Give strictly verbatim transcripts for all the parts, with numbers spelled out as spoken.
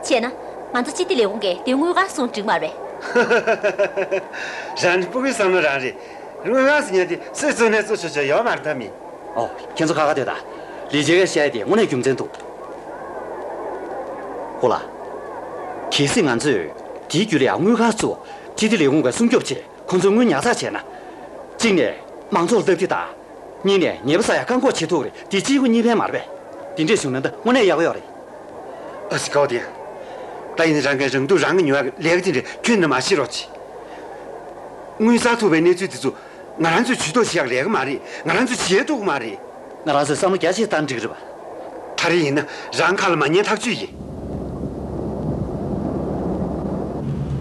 བྱས་ན། ང་ཚོ་སྤྱི་བདེ་ལས་ཁུངས་ཀྱིས་དེ་དངུལ་ཁང་སྲུང་འགྲིག་མ་རེད། རང་གི་སྤུ་གུའི་བསམ་བློ་རང་རེད། དངུལ་ཁང་ཟེར་མཁན་དེ་སུས་གཙོ་གནད་གཙོ་ཆོད་ཆོད་ཡོད་མ་རེད་ད་མི། ཨོ། ཁྱེད་ཚོ་ཁ་ཁ་སྡོད་ད། ལི་ཇེ་གིས་བཤད་ཡ་དེ་དངོས་གནས་རྒྱུ་མཚན་འདུག་ཧོ་ལ། གལ་སྲིད་ང་ཚོས་དེའི་རྒྱུད་ལ་ཡང་དངུལ་ཁང་བཙུགས། སྤྱི་བདེ་ལས་ཁུངས་ཀྱིས་སྲུང་སྐྱོབ་བྱས། ཁོ་ཚོས་དངུལ་ཉར་ཚགས་བྱས་ན། གཅིག་ནས་མང་ཚོགས་ལ་སྟབས་བདེ་དང་། གཉིས་ནས་ཉེས་པ་བསགས་ཡ་བཀག་འགོག་བྱེད་ཐུབ་རེད། དེ་གཅིག་པུ་གཉིས་ཕན་མ་རེད་པས། དེ་འདྲས་བྱུང་ན་ད་དངོས་གནས་ཡག་པོ་ཡོད་རེད། ཨ་ཙི། ཀའོ་ཐེན། ད་ཡིན་ན་རང་གིས་རང་སྡུག་རང་གིས་ཉོ་ཡག་ལས་ཀ་དེ་འདྲས་ཁྱོན་ནས་མ་བྱེད་རོགས་གྱིས། དངུལ་བསགས་ཐུབ་པའི་གནས་ཚུལ་དེ་ཚོ་ང་རང་ཚོས་ཇུས་གཏོགས་བྱེད་ཡག་ལས་ཀ་མ་རེད། ང་རང་ཚོས་བྱེད་ཐུབ་ཀྱི་མ་རེད། ང་རང་ཚོས་བསམ་བློ་རྒྱ་ཆེ་བཏང་འགྲིག་གི་རེད་པ། ད་རེས་ཡིན་ན་རང་ཁ་ལ་མ་ཉན་ཐག་ཆོད་ཡིན།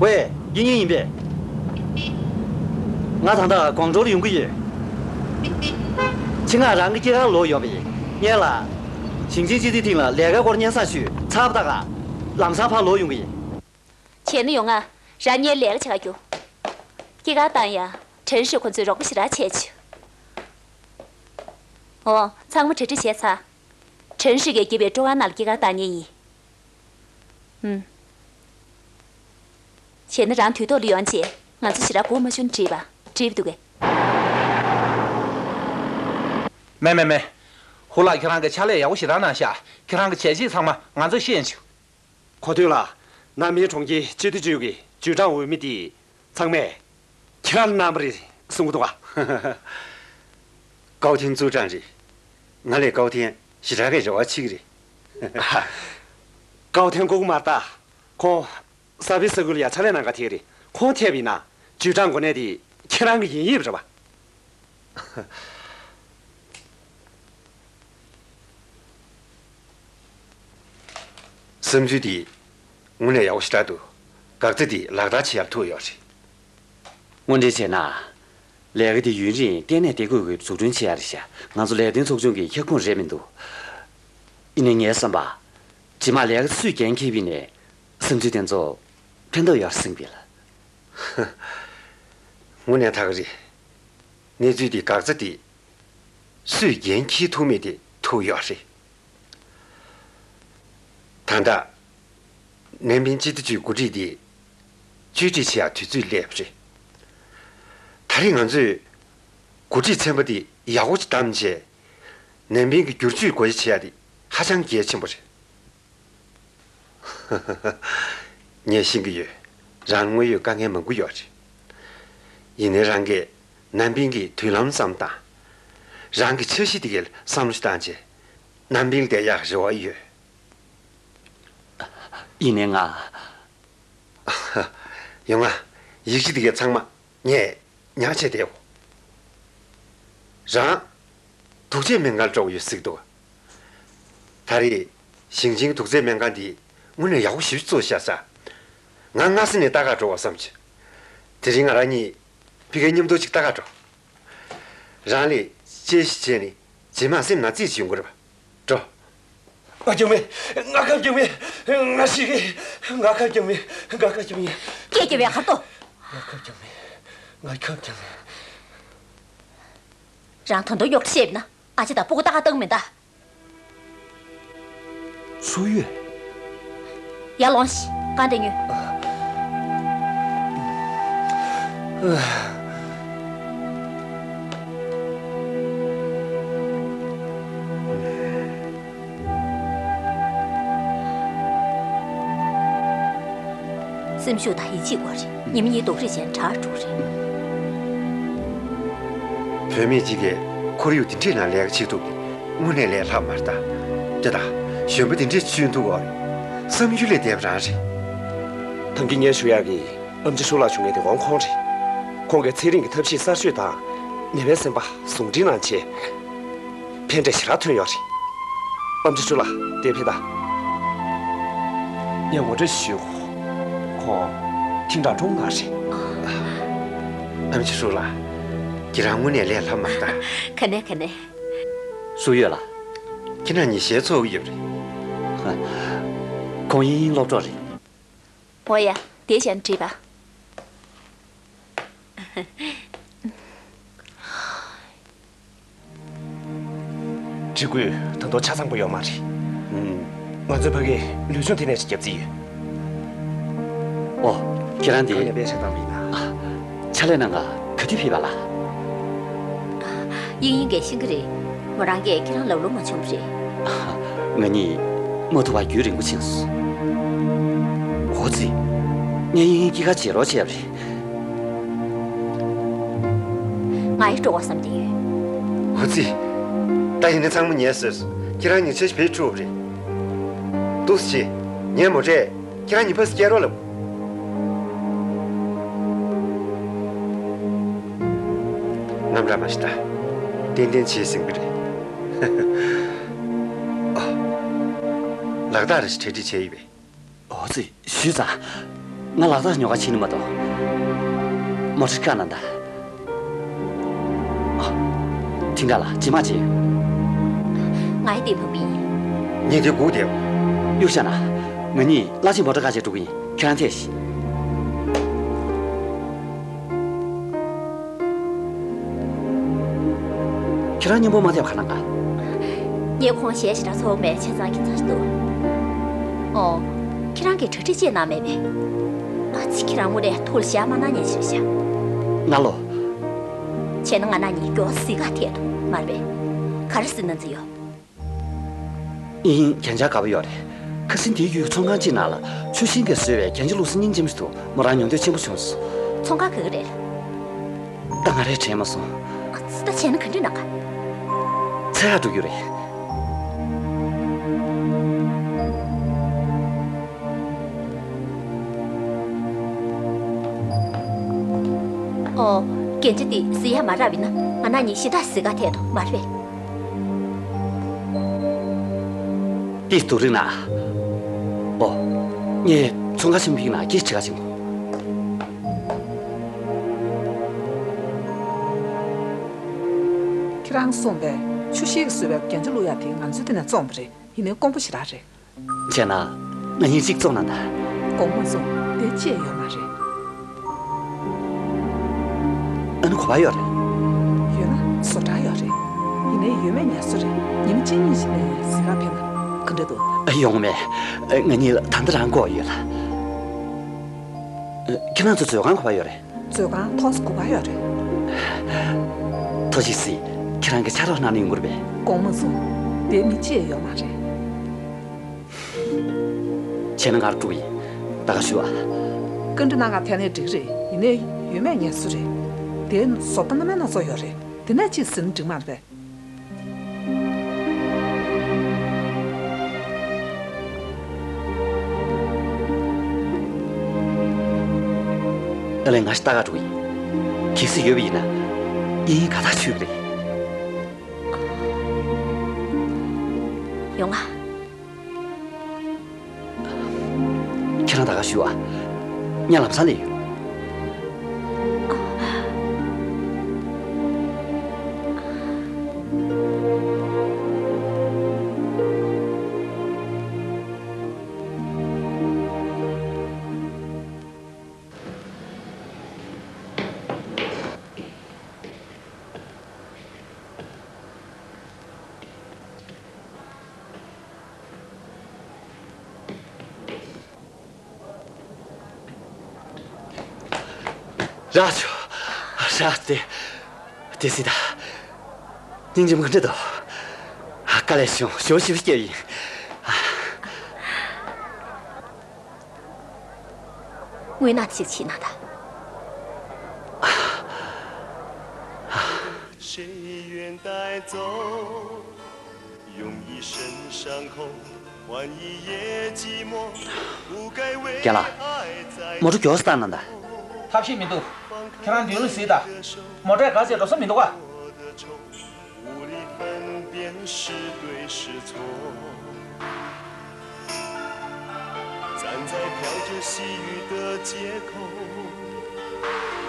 ཝེ། ཡིན་ཡིན་ཡིན་པས། ང་ད་ལྟ་ཀོང་ཀྲོའུ་ལ་ཡོང་གི་ཡོད། ཆེད་མངགས་རང་གི་སྐྱེས་སྐར་ལོག་ཡོང་པ་ཡིན། སྔོན་ལ། ཞིང་ཆེན་སྤྱི་བདེ་ཐིང་ལ་ལས་ཀའི་སྐོར་སྙན་སེང་ཞུས་ཚར་བ་ད་ག་ལམ་སང་ཕར་ལོག་ཡོང་གི་ཡིན། བྱས་ན་ཡོང་ང་། རང་ཉིད་ལས་ཀ་བྱེད་ག་རྒྱུགས། སྐྱེས་སྐར་བཏང་ཡ། ཁྲེན་ཧྲི་ཁོ་ཚོས་རོགས་པ་ཞེ་དྲག་བྱས་བྱུང་། འོ། ཚང་མ་གྲ་སྒྲིག་བྱས་ཚར། ཁྲེན་ཧྲི་གིས་བརྒྱབ་པའི་སྤྲོ་ཁང་ནང་ལ་སྐྱེས་སྐར་བཏང་ཉེ་ཡིན། ཨུམ། བྱས་ན་རང་དུས་ཐོག་ལ་ཡོང་བྱས། ང་ཚོ་ཞེ་དྲག་སྒུག་མ་བཅུག་ན་འགྲིག་པ། འགྲིག་འདུག་གས། མེད་མེད་མེད། ཧུ་ལགས་ཁྱེད་རང་གིས་ཕྱག་ལས་ཡག་པོ་ཞེ་དྲག་གནང་ཤག་ཁྱེད་རང་གི་བྱས་རྗེས་ཚང་མ་ང་ཚོས་ཤེས་བྱུང་། གོ་ཐོས་ལགས། ནན་ཕིང་གྲོང་ཁྱེར་སྤྱི་བདེ་ཅུས་ཀྱི་ཅུས་ཀྲང་འོས་མི་དེ་ཚང་མས་ཁྱེད་རང་ལ་གནང་བ་རེད་གསུང་གི་འདུག་ག་ཀའོ་ཐེན་ཙུའུ་ཀྲང་རེད། ང་ལས་ཀའོ་ཐེན་ཞེ་དྲག་གི་རེ་བ་ཆེ་གི་རེད། ཀའོ་ཐེན་དགོས་ཀྱི་མ་རེད་ད། ཁོང་གསར་སྤེལ་ས་ཁུལ་ལ་ཡ་ཕྱག་ལས་གནང་ག་ཐད་ཀྱི་རེད། ཁོང་ཐད་པ་ཡིན་ན་ཅུས་ཀྲང་གོ་གནས་དེ་ཁྱེད་རང་གི་ཡིན་ཡིན་པ་རེད་པ། བསམ་ཚུལ་འདི་དངོས་གནས་ཡག་པོ་ཞེ་དྲག་འདུག་འགག་རྩ་འདི་ལག་བསྟར་བྱེད་ཡར་ཐུག་ཡོད་རེད། དངོས་འབྲེལ་བྱས་ན། ལས་ཀ་འདི་ཡུན་རིང་གཏན་ནས་བདེ་འཁོད་ཀྱི་འཛུགས་སྐྲུན་བྱེད་ཡ་རེད་ཤག་ང་ཚོ་ལས་དོན་ཚོགས་ཆུང་གི་ཁྱབ་ཁོངས་རེད་མི་འདུག་ཡིན་ནའི་ངའི་བསམ་པ། རྗེས་མ་ལས་ཀ་སུས་འགན་འཁྱེར་བ་ཡིན་ནའི། བསམ་ཚུལ་དེ་ཚོ་ཕན་ཐོགས་ཡོད་རེད་བསམ་གི་ལ། དངོས་གནས་ད་ག་རེད། གནས་ཚུལ་འདི་འགག་རྩ་འདི་སུས་འགན་འཁྱེར་ཐུབ་མེད་དེ་ཐུག་ཡོད་རེད། ད་ལྟ་ནན་ཕིང་སྤྱི་བདེ་ཅུས་འགོ་ཁྲིད་འདི་བཅོས་སྒྲིག་བྱེད་ཡག་དུས་ཚོད་སླེབས་པ་རེད། ད་རེས་ང་ཚོས་འགོ་ཁྲིད་ཚན་པ་འདི་ཡག་པོ་ཅིག་བདམས་བྱས། ནན་ཕིང་གི་བསྒྱུར་བཅོས་སྒོ་དབྱེ་བྱེད་ཡག་འདི་ཧ་ཅང་གལ་ཆེན་པོ་རེད། ངས་ཤེས་ཀྱི་ཡོད། རང་དངོས་ཡོད་དཀའ་ངལ་མང་པོ་ཡོད་རེད། ཡིན་ནའི་རང་གིས་ནན་ཕིང་གི་མདུན་ལམ་བསམ་དང་། རང་གི་འཆར་གཞི་དེ་གའི་བསམ་བློ་ཞིག་བཏང་བྱས། ནན་ཕིང་ལ་བསྡད་ཡག་རེ་བ་ཡོད། ཡིན་ནའི་ང་། ཡོང་ང་། ཡིག་ཆ་དེ་གའི་ཚང་མ་ངས་ཉར་བྱས་བསྡད་ཡོད། རང་། དུག་རྫས་སྨན་ཁང་འགྲོ་གི་ཡོད་ཟེར་གི་འདུག་ད་རེས་ཞིང་ཆེན་གྱི་དུག་རྫས་སྨན་ཁང་འདི་དངོས་གནས་ཡག་པོ་ཞེ་པོ་ཅིག་བཙུགས་ཤག་ས། ང་སྔ་ས་ནས་ལྟ་ག་འགྲོ་བ་བསམ་བྱུང་། དེ་རིང་ང་རང་གཉིས་ཕ་གིར་མཉམ་དུ་ཅིག་ལྟ་ག་འགྲོ། རང་ལས་དཔྱད་ཞིབ་བྱས་ནས་རྗེས་མ་སེམས་ནང་རྩིས་ཅིག་ཡོང་གི་རེད་པ། འགྲོ། ང་སྐྱོན་མེད། ང་ཁ་སྐྱོན་མེད། ང་ཤི་གི། ང་ཁ་སྐྱོན་མེད། ང་ཁ་སྐྱོན་མེད། སྐད་རྒྱབ་ཡ་ག་རེ་འདུག་ང་ཁ་སྐྱོན་མེད། ང་ཁ་སྐྱོན་མེད། རང་ད་དུང་རྙོག་དྲ་བཤད་ན། ཨ་ཅེ་དང་སྤུ་གུ་ལྟ་ག་བཏང་མིན་ད། སུ་ཡོད། ཡར་ལོངས་ཤིག་རྐང་སྟེགས་ཉོན། སེམས་ཤུགས་དང་ཡིད་ཆེས་དགོས་རེད། ཉི་མ་གཉིས་སྡུག་རུས་བྱས་ན་དྲག་འགྲོ་གི་རེད། བུད་མེད་ཅིག་གིས་ཁོར་ཡུག་འདི་འདྲའི་ནང་ལས་ཀ་བྱེད་ཐུབ་ནི་དངོས་གནས་ལས་སླ་པོ་མ་རེད་ད། དེ་དང་གཞོན་པ་འདི་འདྲས་བྱོན་ཐུབ་དགོས་རེད། བསམ་ཡུལ་ལས་འདས་པ་རང་རེད། ད་གིན་ངས་ཞུ་ཡག་གི་ཨེམ་ཆི་ཧྲུའུ་ལགས་བྱུང་མཁན་དེ་འོང་ཁོང་རེད། ཁོང་གིས་ཚན་རིག་གི་ཐབས་ཤེས་གསར་ཤོས་དང་ནད་པའི་སེམས་པ་ཟུང་འབྲེལ་གནང་བྱས། ཕན་འབྲས་ཞེ་དྲག་ཐོན་ཡོད་རེད། ཨེམ་ཆི་ཧྲུའུ་ལགས་དེར་ཕེབས་དང་། ངས་ངོ་སྤྲོད་ཞུ། ཁོང་ཐིང་ཀྲང་ཀྲུང་ལགས་རེད། ཨེམ་ཆི་ཧྲུའུ་ལགས། ཁྱེད་རང་དངོས་གནས་ལས་སླ་མ་རེད་ད། ག་ནས་ག་ནས། སུ་ཡོད་ལགས། ཁྱེད་རང་གཉིས་ཞལ་འཚོ་གི་ཡོད་རེད། ཁོང་དབྱིན་ཡིག་སློབ་གྲོགས་རེད། འོ་ཡ། དེ་བཞིན་བྲིས་པ། སྒྲིག་བཀོད་ད་དུང་ཆ་ཚང་པོ་ཡོད་མ་རེད། ང་ཚོས་ཕ་གིར་ལུས་སྦྱོང་ལྟེ་གནས་ཤིག་བརྒྱབ་རྩིས་ཡོད། ཨོ། ཁྱེད་རང་འདི། གང་ནས་པེ་ཤ་བཏང་བ་ཡིན་ན། ཨ། ཕྱག་ལས་གནང་ག་ག་དུས་ཕེབས་པ་ལགས། ཨ། ཡིན་ཡིན་གྱིས་ཤེས་ཀྱི་རེད། མོ་རང་གིས་ཁྱེད་རང་ལབ་ལོང་མ་བྱུང་བ་རེད། ཨ། ང་གཉིས་མ་ཐུག་པར་རྒྱུན་རིང་པོ་ཕྱིན་སོང་། ཨོ་ཙི། ངས་ཡིན་ཡིན་སྐྱེས་སྐར་བརྗེད་རོགས་བྱས་པ་རེད། ང་ཡི་སྤྲོ་བ་བསམ་གྱི་ཡོད། ཨོ་ཙི། ད་ཡིན་ན་ཚང་མ་ངས་ཟེར། ཁྱེད་རང་ཉིན་ཆད་ཞིག་བེད་སྤྱོད་རེད། འདུག་སེ་བྱེད། ངས་མོ་ཊས། ཁྱེད་རང་ཉིན་པ་སྐྱེལ་རོགས་ལབ། རྣམ་གྲངས་མ་ཤི་ད། ཏན་ཏན་བྱས་ཟིན་གི་རེད། ཨ། ལག་རྟགས་རེ་ཞིག་གྲ་སྒྲིག་བྱས་ཡིན་པས། ཨོ་ཙི། ཞུས་ཙང་། ང་ལག་རྟགས་ཉོ་ག་ཕྱིན་ནི་མ་གཏོགས། མོ་ཊ་བཀག་གནང་དང་། ཨ། ཐིང་ག་ལགས། རྗེས་མ་བྱེད། ང་ཡི་ཏིང་ཕུ་པི། ངས་དེ་སྒུག་བསྡད། གཡུག་བཞག་ན། ང་གཉིས་གླ་ཆེན་མོ་ཊ་བཀག་བྱས་འགྲོ་གི་ཡིན། ཁྱེད་རང་ཐད་ཤིག་ཁྱེད་རང་མཉམ་པོ་མ་ཐད་པ་ག་གནང་ག། ངས་ཁོང་གཞས་ཞེ་དྲག་ཚོར་བ་མེད། བྱས་ཙང་ཁྱད་མཚར་ཞིག་འདུག་ཨོ། ཁྱེད་རང་གིས་གྲ་སྒྲིག་ཅིག་གནང་མེད་པས། ཨ་ཙི། ཁྱེད་རང་དངོས་གནས་ཐུགས་ལ་ཞེ་དྲག་མ་གནང་མཁན་ཞིག་རེད་ཤག་ང་ལོ། བྱས་ན་ང་རང་གཉིས་མགྱོགས་གཟིགས་ག་ཐད་དོ་མ་རེད་པས། ག་རེ་ཟེར་ན་ཚོད་ཡོད། ཡིན་ཡིན། རྒྱན་ཆ་དགའ་པོ་ཡོད་རེད། ཁ་སང་དེའི་ཡུལ་གྱི་ཚོང་ཁང་གཅིག་ནང་ལ་ཆུ་ཤིང་གིས་བཟོས་པའི་རྒྱན་ཆ་བླུགས་ས་སྙིང་རྗེ་མོ་ཞིག་འདུག་མོ་རང་མྱོང་འདོད་ཆེན་པོ་བྱུང་སོང་། ཚོང་ཁང་ག་གི་རེད། ད་ང་རས་དྲན་མ་སོང་། ཨ་ཙི། ད་བྱས་ན་ག་འདྲ་གནང་ག། ཚ་ཡག་འགྲོ་རྒྱུ་རེད། ཨོ། རྒྱན་ཆ་འདི་གཟིགས་ཡག་མ་རག་པ་ཡིན་ན་ང་རང་གཉིས་ཞེ་དྲག་གཟིགས་ག་ཐད་དོ་མ་རེད་པས། འདི་སྡུག་རིགས་ན། ཨོ། ངས་ཚོང་ཁང་ཆེན་པོ་ཞིག་ནང་སྐད་ཆ་དྲི་ག་ཕྱིན་གོ། ཁྱེད་རང་གསུངས་པའི་ཆུ་ཤེལ་གྱིས་བཟོས་པའི་རྒྱན་ཆ་བླུགས་ཡག་དེ་ང་ཚོའི་འདི་ནས་བཙོངས་པ་རེད། ཡིན་ནའི་དཀོན་པོ་ཞེ་དྲག་རེད། བྱས་ན་ང་གཉིས་གཅིག་བཙོང་ན་ད། དགོངས་མ་ཚོམས། དེ་ཅི་ཡང་ཡོད་མ་རེད། ཨ་ནི་ག་པར་ཡོད་རེད། ཡོད་ན་བཟོ་གྲྭར་ཡོད་རེད། ཡིན་ནའི་ཡོད་མེད་ངས་སུ་རེད། ཉིན་མ་གཅིག་གཉིས་ཤིག་ནས་གཟིགས་ག་ཕེབས་ན་ག་འདྲ་འདུག་ཨ། ཡོང་མེད། ང་གཉིས་ལ་ད་ལྟ་རང་དགོས་ཡོད་ལ། ཁྱེད་རང་ཚོ་མཛོད་ཁང་ག་པར་ཡོད་རེད། མཛོད་ཁང་ཐོག་ས་དགུ་པར་ཡོད་རེད། ཐུགས་རྗེ་གཟིགས། ཁྱེད་རང་གིས་ཕྱག་རོགས་གནང་ན་ཡོང་གི་རེད་པས། དགོངས་མ་ཚོམས། དེ་མི་གཅིག་ཡང་ཡོད་མ་རེད། བྱས་ན་ང་རང་འགྲོ་གི་ཡིན། ད་ག་ཞུ་ཨ། བཀའ་འདྲི་གནང་ག་ཐད་ནའི་འགྲིག་གི་རེད། ཡིན་ནའི་ཡོད་མེད་ངས་སུ་རེད། དེ་བཟོ་ལྟ་སྣ་མིན་སྣ་ཚོགས་ཡོད་རེད། དེ་ནས་གཅིག་ཟིན་འགྲིག་མ་རེད་པས། ཨ་ལས། ང་ཞིག་ལྟ་ག་འགྲོ་གི་ཡིན། གལ་སྲིད་ཡོད་པ་ཡིན་ན། ཡིན་ཡིན་དགའ་ཐག་ཆོད་ཀྱི་རེད། ཡོང་ང་། ཁྱེད་རང་ད་ག་ཞུ་ཨ། ང་ལམ་སང་སླེབས་ཡོང་། རག་བྱུང་། རག་སྟེ། དེ་སྲིད་ད། སྙིང་རྗེ་མོ་འདྲ་འདུག་དཀའ་ལས་བྱུང་། ཞེ་པོ་ཞེ་པོ་སྐྱེལ་ཡིན། དངོས་གནས་ཅིག་བྱས་ན་ད། 谁愿带走？用一身伤口换一夜寂寞，不该为爱再 རྒན་ལགས། མོ་ཊ་མགྱོགས་སེ་བཏང་གནང་དང་། ཐབས་ཤེས་མི་འདུག་ཁྱེད་རང་མདུན་ལ་གཟིགས་དང་། མོ་ཊས་ག་ཚད་འགྲོ་ས་མི་འདུག་ག 站在飘着细雨的街口，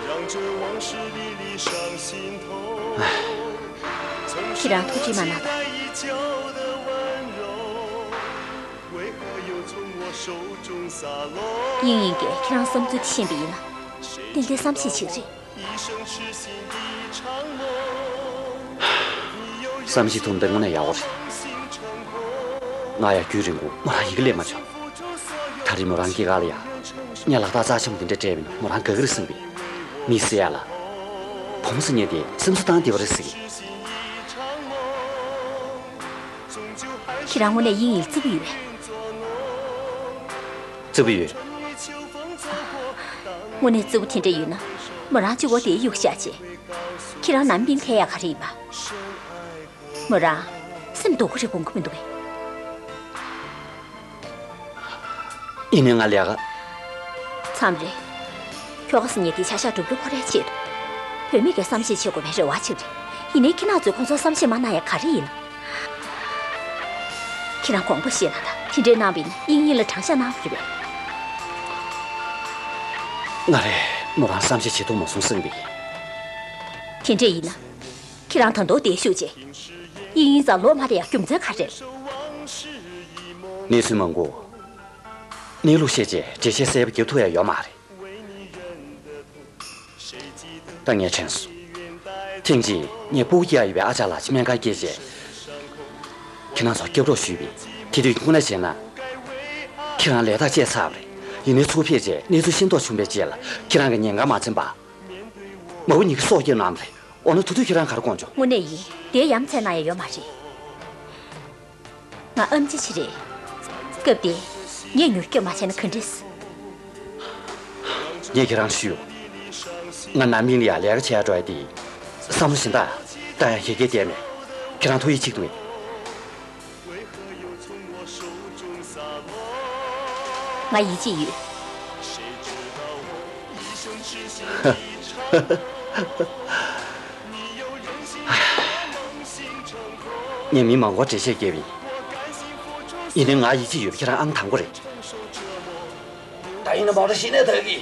让这往事历历上心头。 ཁྱེད་རང་ཐུགས་རྗེ་མ་གནང་དང་། ཡིན་ཡིན་གྱིས་ཁྱེད་རང་བསམ་ཚུལ་དེ་ཤེས་པ་ཡིན་ན། ཏན་ཏན་བསམ་ཤེས་བྱེད་རེད། བསམ་ཤེས་ཐུབ་ན་དངོས་གནས་ཡག་པོ་རེད། ང་ཡང་རྒྱུན་རིང་པོ་མོ་རང་ཡི་གེ་སླེབས་མ་བྱུང་། ད་རེས་མོ་རང་སྐྱེས་སྐར་ལ་ཡང་ ངས་ལག་རྟགས་རྩ་ཆེན་པོ་འདི་འདྲ་སྤྲད་པ་ཡིན་ན་མོ་རང་དགའ་གི་རེད་བསམ་པས། མི་ཟེར་ཡ་ལ། བུ་མོ་ཟེར་མཁན་དེ་སེམས་གསོ་བཏང་བདེ་བ་རེད་ཟེར་གི། ཁྱེད་རང་དངོས་གནས་དབྱིན་ཡིག་ལ་བརྩི་བ་ཡོད་པས། བརྩི་བ་ཡོད། དངོས་གནས་བརྩི་བ་དེ་འདྲ་ཡོད་ན། མོ་རང་གཅིག་པོ་དེ་གཡུག་བཞག་བྱས། ཁྱེད་རང་ནམ་ཕིན་ཐེ་ཡག་ག་རེ་ཡིན་པ། མོ་རང་སེམས་སྡུག་གི་རེད་དགོངས་ཀྱི་མི་འདུག་པས། ཡིན་ནའི་ང་ལས་ཀ་མཚམས་རེ། ཁྱོ་ག་ཟེར་མཁན་དེ་བྱ་བཞག་སྒྲུབ་ལུགས་ཁོ་རའི་ཆེད་དུ། བུད་མེད་ཀྱིས་བསམ་ཤེས་བྱེད་དགོས་པའི་རེ་བ་ཅིག་རེད། ཡིན་ནའི་ཁྱེད་རང་ཚོས་ཁོང་ཚོར་བསམ་ཤེས་མ་གནང་ཡ་ག་རེ་ཡིན་ནམ། ཁྱེད་རང་དགོངས་པ་བཞེས་གནང་དང་། དེ་འདྲའི་གནང་བ་ཡིན་ན་དབྱིན་ཡིག་ལ་དྲང་བཞག་གནང་བ་རེད་པས། ང་རས་མོ་རང་བསམ་ཤེས་བྱེད་ཐུབ་མ་སོང་བསམ་པས། དེ་འདྲ་ཡིན་ན། ཁྱེད་རང་ད་དུང་བསྡད་བཞུགས་བྱས། དབྱིན་ཡིག་རྩར་ལོག་མ་སླེབས་ཡ་རྒྱུ་མཚན་ག་རེ་རེད། གནས་ཚུལ་མང་པོ། གནས་ལུགས་ཤེས་བྱས་འགྲེལ་བཤད་གསལ་པོ་རྒྱབ་ཐུབ་ཡ་ཡོད་མ་རེད། ད་ངས་དྲན་སོང་། ཐེངས་གཅིག་ངས་སྤུ་གུ་སྐྱེ་ཡ་ཡོད་པའི་ཨ་ཅག་ལགས་ཀྱི་སྨན་ཁང་སྐྱེལ་བྱས། ཁྱེད་རང་ཚོར་སྐྱབས་རོགས་ཞུས་པས། དེ་དུས་དངོས་གནས་བྱས་ན། ཁྱེད་རང་ལས་ཐག་བཅད་ཚར་བ་རེད། ཡིན་ནའི་ཚུར་ཕེབས་བྱས་གནས་ཚུལ་ཤེས་རྟོགས་བྱུང་བའི་རྗེས་ལ་ཁྱེད་རང་གིས་ཉེན་ཁར་མ་འཛེམས་པར། མ་བུ་གཉིས་ཀྱི་སྲོག་སྐྱོབ་གནང་བ་རེད། འོ་ན་དེ་དུས་ཁྱེད་རང་ག་རེ་དགོངས་བྱུང་། དངོས་གནས་ཡིན། དེ་ཡ་མཚན་ན་ཡ་ཡོད་མ་རེད། ང་ཨེམ་ཆི་ཞིག་རེད། སྐབས་དེ་ངས་མྱུར་སྐྱོབ་མ་བྱས་ན་ག་འདྲས། ངས་ཁྱེད་རང་ཞུ། ང་ནམ་ཡིན་ལ་ཡ་ལས་ཀ་བྱེད་ཡ་འགྲོ་ཡ་དེ། བསམ་བློ་གཞན་དག་བཏང་ཡ་ཡ་གི་བསྡད་མེད། ཁྱེད་རང་ཐུགས་ཡིད་ཆེས་འདུག་གས། ང་ཡིད་ཆེས་ཡོད། ངས་མི་མང་པོར་འགྲེལ་བཤད་བརྒྱབ་ཡིན། ཡིན་ནའི་ང་ཡིད་ཆེས་ཡོད་པ་ཁྱེད་རང་ཨང་དང་པོ་རེད། ད་ཡིན་ན་མོ་ཊ་གཞི་ནས་དག་གི།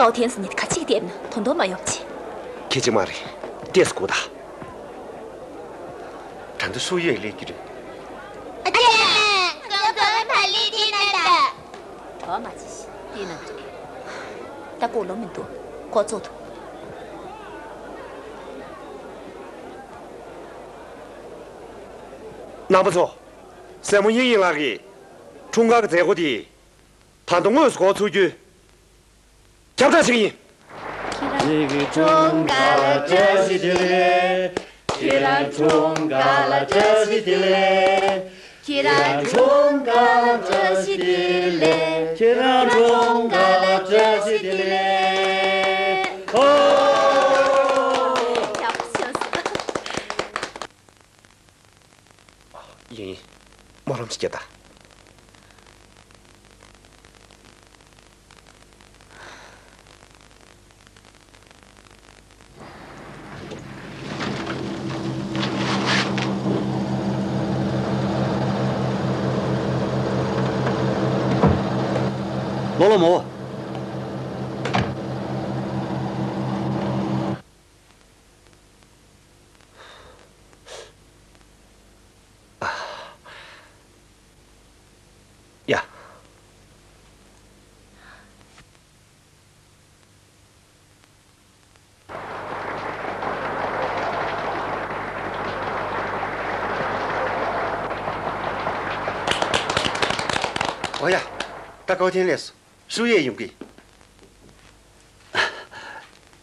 ཀའོ་ཐེན་ཟེར་མཁན་དེ་ག་ཅིག་བསྡད་ན་དོན་དོན་མ་ཡོང་ཆེ། ཁྱེད་ཅིག་མ་རེད། ལྟས་སུ་སྒུག་ད། ད་ལྟ་ཧྲུའུ་ཡོས་སླེབས་ཀྱི་རེད། ཨ་ཅེ། ཀའོ་ཐེན་ཕར་ལ་དེ་ན་ད། གྲོགས་མ་བྱེད་ཤིག་དེ་ན་ད་རེད། ད་ལྐོག་ལོ་མི་འདུག་ཁོ་ཚོ་འདུག་རྣམ་པ་ཚོ། སྲས་མོ་དབྱིན་ཡིན་ལགས་ཀྱིས་འཁྲུངས་སྐར་གྱི་མཛད་སྒོ་དེ་ད་དུང་དངོས་སུ་འགོ་ཚུགས་རྒྱུའི་ཁྱབ་བསྒྲགས་བྱེད་ཀྱི་ཡིན། ཁྱེད་རང་འཁྲུངས་སྐར་ལ་བཀྲ་ཤིས་བདེ་ལེགས། ཁྱེད་རང་འཁྲུངས་སྐར་ལ་བཀྲ་ཤིས་བདེ་ལེགས། ཁྱེད་རང་འཁྲུངས་སྐར་ལ་བཀྲ་ཤིས་བདེ་ལེགས། ཁྱེད་རང་འཁྲུངས་སྐར་ལ་བཀྲ་ཤིས་བདེ་ལེགས། ཨོ། ཡིན། སྨོན་ལམ་ཞིག་རྒྱབ་དང་། ལོ་ལོ་མོ། ཡ། འོ་ཡ། ད་ཀའོ་ཐེན་སླེབས་སོང་། ཧྲུའུ་ཡོས་ཡོང་གི།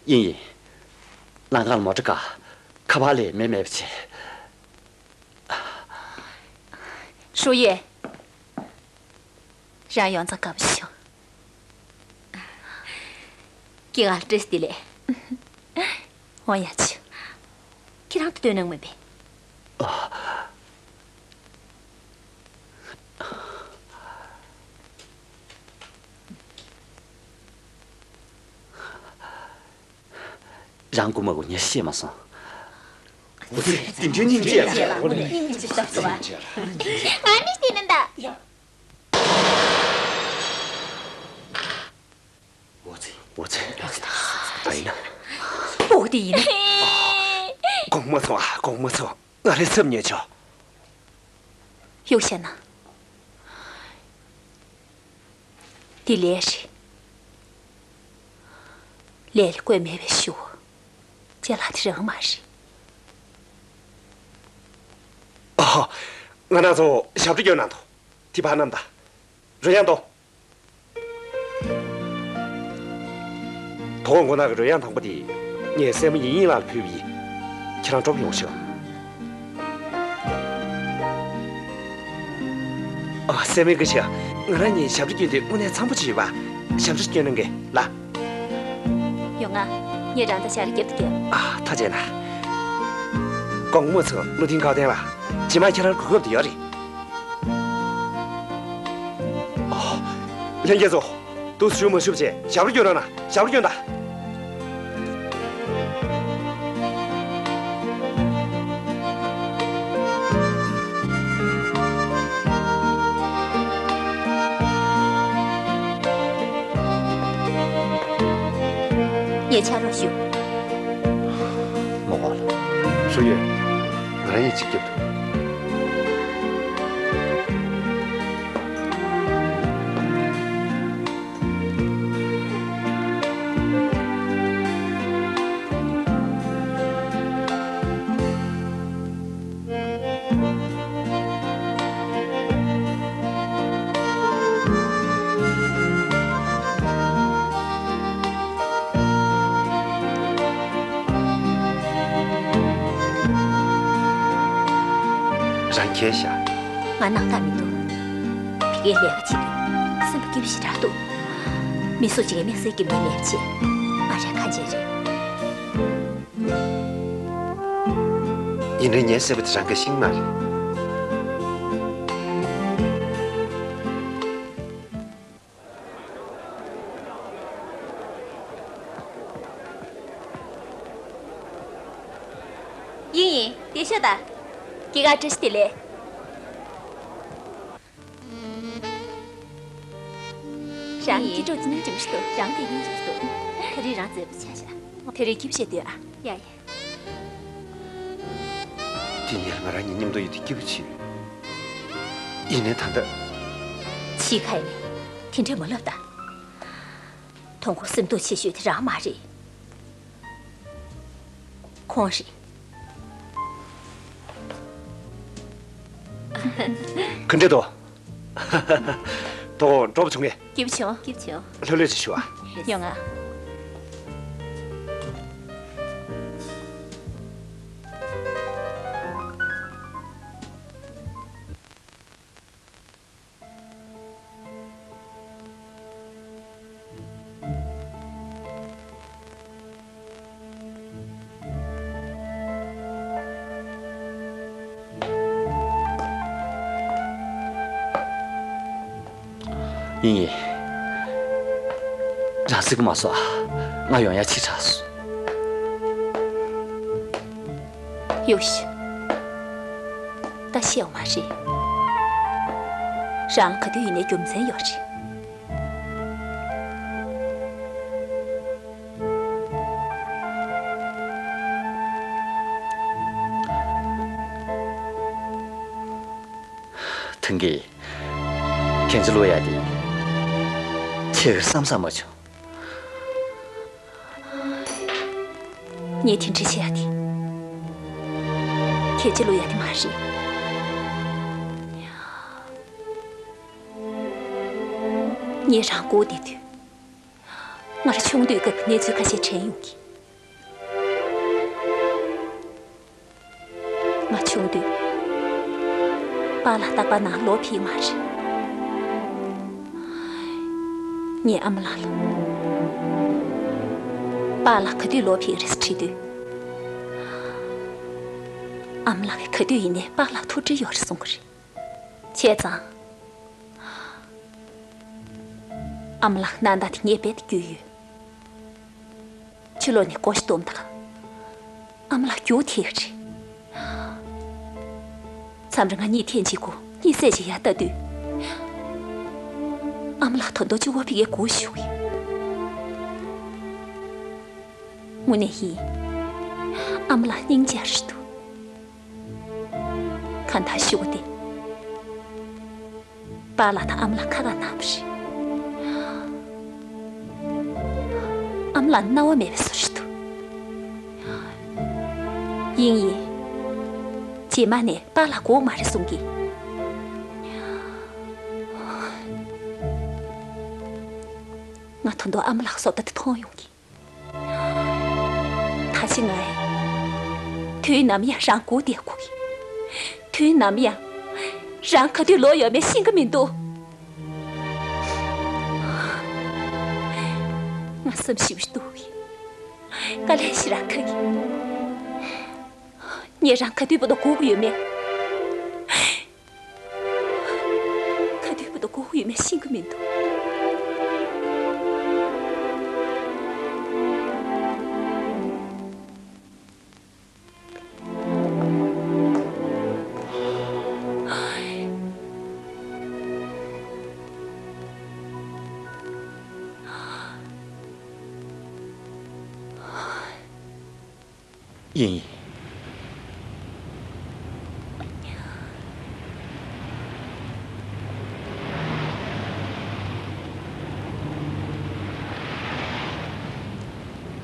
ཡིན་ཡིན། ལམ་ཁ་ལ་མོ་ཊ་བཀག་ཁ་པར་ལས་མེད་མེད་པ་བྱས། ཧྲུའུ་ཡོས། རང་ཡོང་ཙང་དགའ་པོ་བྱུང་། སྐྱེས་སྐར་བཀྲ་ཤིས་བདེ་ལེགས། འོ་ཡ་ཆུ། ཁྱེད་རང་ད་སྟོན་གནང་མེད་པས། རང་དགོས་མ་དགོས་ངས་ཤེས་མ་སོང་། འོ་ཙི། དེ་འདྲའི་སྙིང་རྗེ་ཡ། སྙིང་རྗེ་ཞིག་བཏང་སོང་བ། ང་ནི་བལྟས་ན་ད། འོ་ཙི། འོ་ཙི། ད་ཡིན་ན། འོ་དེ་ཡིན་ན། དགོངས་མ་ཚོམས་ཨ། དགོངས་མ་ཚོམས། ང་རའི་ཚབ་ཉོས་ཆོག་གཡུག་བཞག་ན། དེ་ལས་རེད། ལས་ལ་བཀོད་མེད་པའི་ཤུགས། ཅ་ལག་དེ་རང་མ་རེད། ཨ། ང་རང་ཚོ་ཞབས་བྲོ་སྐྱོན་གནང་འདུག་དེ་ཕར་བསྣམས་དང་། རོལ་དབྱངས་གཏོང་། དོ་དགོང་མགོ་ནག་གི་རོལ་དབྱངས་དང་པོ་དེ། ངས་སྲས་མོ་ཡིན་ཡིན་ལགས་ལ་ཕུལ་བ་ཡིན། ཁྱེད་རང་སྤྲོ་པོ་ཡོང་ཤོག་ཨ། སྲས་མོ་སྐུ་ཞབས། ང་རང་གཉིས་ཞབས་བྲོ་སྐྱོན་དུས་དངོས་གནས་འཚམ་པོ་ཅིག་ཡོད་པ། ཞབས་བྲོ་སྐྱོན་གནང་གི་ལགས། ཡོང་ང་། ངས་རང་དང་ཞལ་རས་རྒྱབ་ཏུ་རྒྱབ། ཨ། ཐུགས་རྗེ་གནང་། སྐུ་ངོ་མཚོ། བློ་མཐུན་ཀའོ་ཏན་ལགས། རྗེས་མ་ཁྱེད་རང་གོ་སྐབས་དེ་ཡོད་རེད། ཨ། ལྷན་རྒྱས་ཚོ། འདུག་སེ་མ་བཞུགས་བྱས་ཞབས་བྲོ་སྐྱོན་རོགས་གནང་། ཞབས་བྲོ་སྐྱོན་དང་། ངས་ཕྱག་རོགས་ཞུ། མ་དགོས་ལགས། ཧྲུའུ་ཡོན། ང་རང་གཉིས་གཅིག་རྒྱབ་ཐུབ། རང་གིས་ཤེས་ཤག་ང་སྣང་དག་མི་འདུག་ཕ་གིར་ལས་ཀ་བྱེད་དུས་སེམས་པ་སྐྱིད་པོ་ཞེ་དྲག་འདུག་མི་སུ་གཅིག་གིས་དམིགས་བསལ་གྱི་མི་ལས་བྱེད། ང་རང་ཁ་འབྱེད་རེད། ཡིན་ནའི་ངའི་སྲས་པོ་དེ་རང་གི་ཤེས་ཀྱི་མ་རེད། ཡིན་ཡིན། དེ་ཤོད་ད། སྐྱེས་སྐར་བཀྲ་ཤིས་བདེ་ལེགས། རང་གི་སྐྱིད་སྒྲོག་ཅི་ནས་འཇིམ་ཞིག་འདུག་རང་དེ་ཡིན་ཞིག་འདུག་དེ་རིང་རང་མཛེས་པོ་ཆགས་ཤག་དེ་རིང་སྐྱིད་པོ་བྱས་སྡོད་ཨ། ཡ་ཡ། དེ་ནས་ང་རང་གཉིས་མཉམ་དུ་ཡོད་དུས་སྐྱིད་པོ་བྱེད། ཡིན་ནའི་ད་ལྟ། ཕྱི་ཁ་ནས་དེ་འདྲས་མ་ལབ་ད། དོན་གོ་སེམས་སྡུག་ཆེ་ཤོས་དེ་རང་མ་རེད། ཁོང་རེད། ག་འདྲས་འདུག་དོ་དགོང་སྤྲོ་པོ་བྱུང་ངས། སྐྱིད་པོ་བྱུང་། སྐྱིད་པོ་བྱུང་། ལྷོད་ལྷོད་ཅིག་བཞུགས་ཨ། ཡོང་ང་། ཡིན་ཡིན། རང་སྲིད་གི་མ་སོང་ཨ། ང་ཡོང་ཡ་ཕྱི་དྲགས་སོང་། ཡོ་ཤི། ད་ཤེས་ཡོང་མ་རེད། རང་ལ་ག་དུས་ཡིན་ནའི་རྒྱུ་མཚན་ཡོད་རེད། ཐེངས་འདི་གན་ཇི་བླུག་ཡ་དེ་ཁྱེད་ཀྱིས་བསམ་བསམ་མ་བྱུང་། ངས་དེ་འདྲ་བྱས་ཡ་དེ་གན་ཇི་བླུག་ཡ་དེ་མ་རེད། ངས་རང་སྒུག་བསྡད་དུས། ང་རང་ཆུང་དུས་སྐབས་གནས་ཚུལ་ཁ་ཤས་དྲན་ཡོང་གི། ང་ཆུང་དུས་པཱ་ལགས་རྟག་པར་ནང་ལོག་ཕེབས་མ་རེད། ངས་ཨ་མ་ལགས་ལ་པཱ་ལགས་ག་དུས་ལོག་ཕེབས་རེད་དྲིས་དུས། ཨ་མ་ལགས་ཀྱིས་ག་དུས་ཡིན་ནའི་པཱ་ལགས་ཐུགས་འདྲིས་ཡོད་རེད་གསུང་གི་རེད། བྱས་ཙང་། ཨ་མ་ལགས་གནམ་ཐང་དེ་ངས་རྦད་དེ་བརྒྱུད་ཡོད། ཕྱི་ལོགས་ནས་སྒོ་ཞིག་བརྡུངས་དང་། ཨ་མ་ལགས་རྒྱུགས་ཐེག་རེད། མཚམས་རེ་ང་གཉིད་ཐེངས་གཅིག་གོ་གཉིད་སད་བྱས་ཡར་ལྟ་དུས། ཨ་མ་ལགས་ད་དུང་གཅིག་པོ་ཕ་གིར་སྒུག་བཞུགས་ཡོད། དངོས་གནས་ཡིན། ཨ་མ་ལགས་སྙིང་རྗེ་རེད་འདུག་གང་ལྟར་ཞུ་བ་དེ། པཱ་ལགས་དང་ཨ་མ་ལགས་ཁ་ཁ་གནང་བ་རེད། ཨ་མ་ ལ་སྣང་བ་མེད་པའི་བཟོ་ཞིག་འདུག། ཡིན་ཡིན། རྗེས་མ་ནས་པཱ་ལགས་དགོས་མ་རེད་གསུང་གི། ང་ད་དུང་ཨ་མ་ལགས་བཟོ་ལྟ་དེ་མཐོང་ཡོང་གི། ད་ཅི་ང་དུས་ནམ་ཡང་རང་སྒུག་བསྡད་དགོས་གི། དུས་ནམ་ཡང་རང་ག་དུས་ལོག་ཡོད་མེད་ཤེས་ཀྱི་མི་འདུག། ང་བསམ་ཞིབ་ཞིག་འདུག་གི། དཀའ་ལས་ཞེ་དྲག་ཁག་གི། ངས་རང་ག་དུས་བར་དུ་སྒུག་གི་ཡོད་མེད། ག་དུས་བར་དུ་སྒུག་གི་ཡོད་མེད་ཤེས་ཀྱི་མི་འདུག། ཡིན།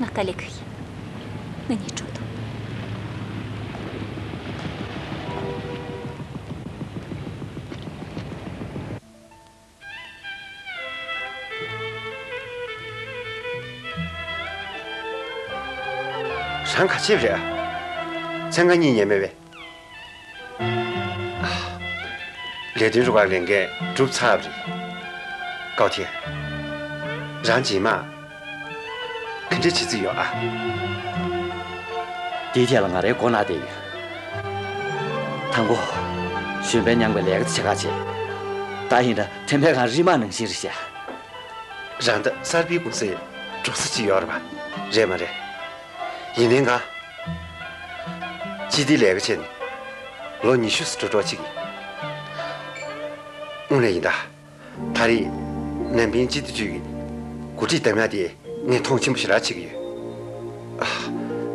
ང་དཀའ་ལས་ཁག་གི། ང་གཉིད་བྲོ་འདུག། རང་ག་བྱེད་པ་རེད། མཚན་གང་གཉིད་ཉལ་མེད་པས། ལས་དོན་རུ་ཁག་ལས་འགན་གྲུབ་ཚར་བ་རེད། ཀའོ་ཐེ། རང་རྗེས་མ་ག་འདྲ་བྱེད་རྩིས་ཡོད་ཨ། དེའི་ཐད་ལ་ང་རའི་མགོ་ན་བསྡད་ཡོད། དང་པོ། གཞོན་པས་མྱངས་པའི་ལས་ཀ་དེ་བྱེད་ཁག་བྱེད། ད་ཡིན་ན་ཐེམ་པའི་ཁང་རིལ་མ་ནང་བཞིན་རེད་ཤག། རང་ད་གསར་སྤེལ་ཀུང་སིར་འགྲོ་ས་ཅིག་ཡོད་རེད་པ། རེད་མ་རེད། ཡིན་ནའི་ང་སྤྱི་བདེའི་ལས་ཀ་བྱས་ནས་ལོ་ཉི་ཤུ་ཙམ་འགྲོ་འགྲོ་བྱེད་ཀྱི། དངོས་གནས་ཡིན་ད། ད་རེས་ནན་ཕིང་སྤྱི་བདེ་ཅུས་ཀྱི་འགོ་ཁྲིད་འདེམས་ཡག་དེ་ངས་མཐོང་ཆེན་པོ་ཞེ་དྲག་བྱེད་ཀྱི་ཡོད། ཨ།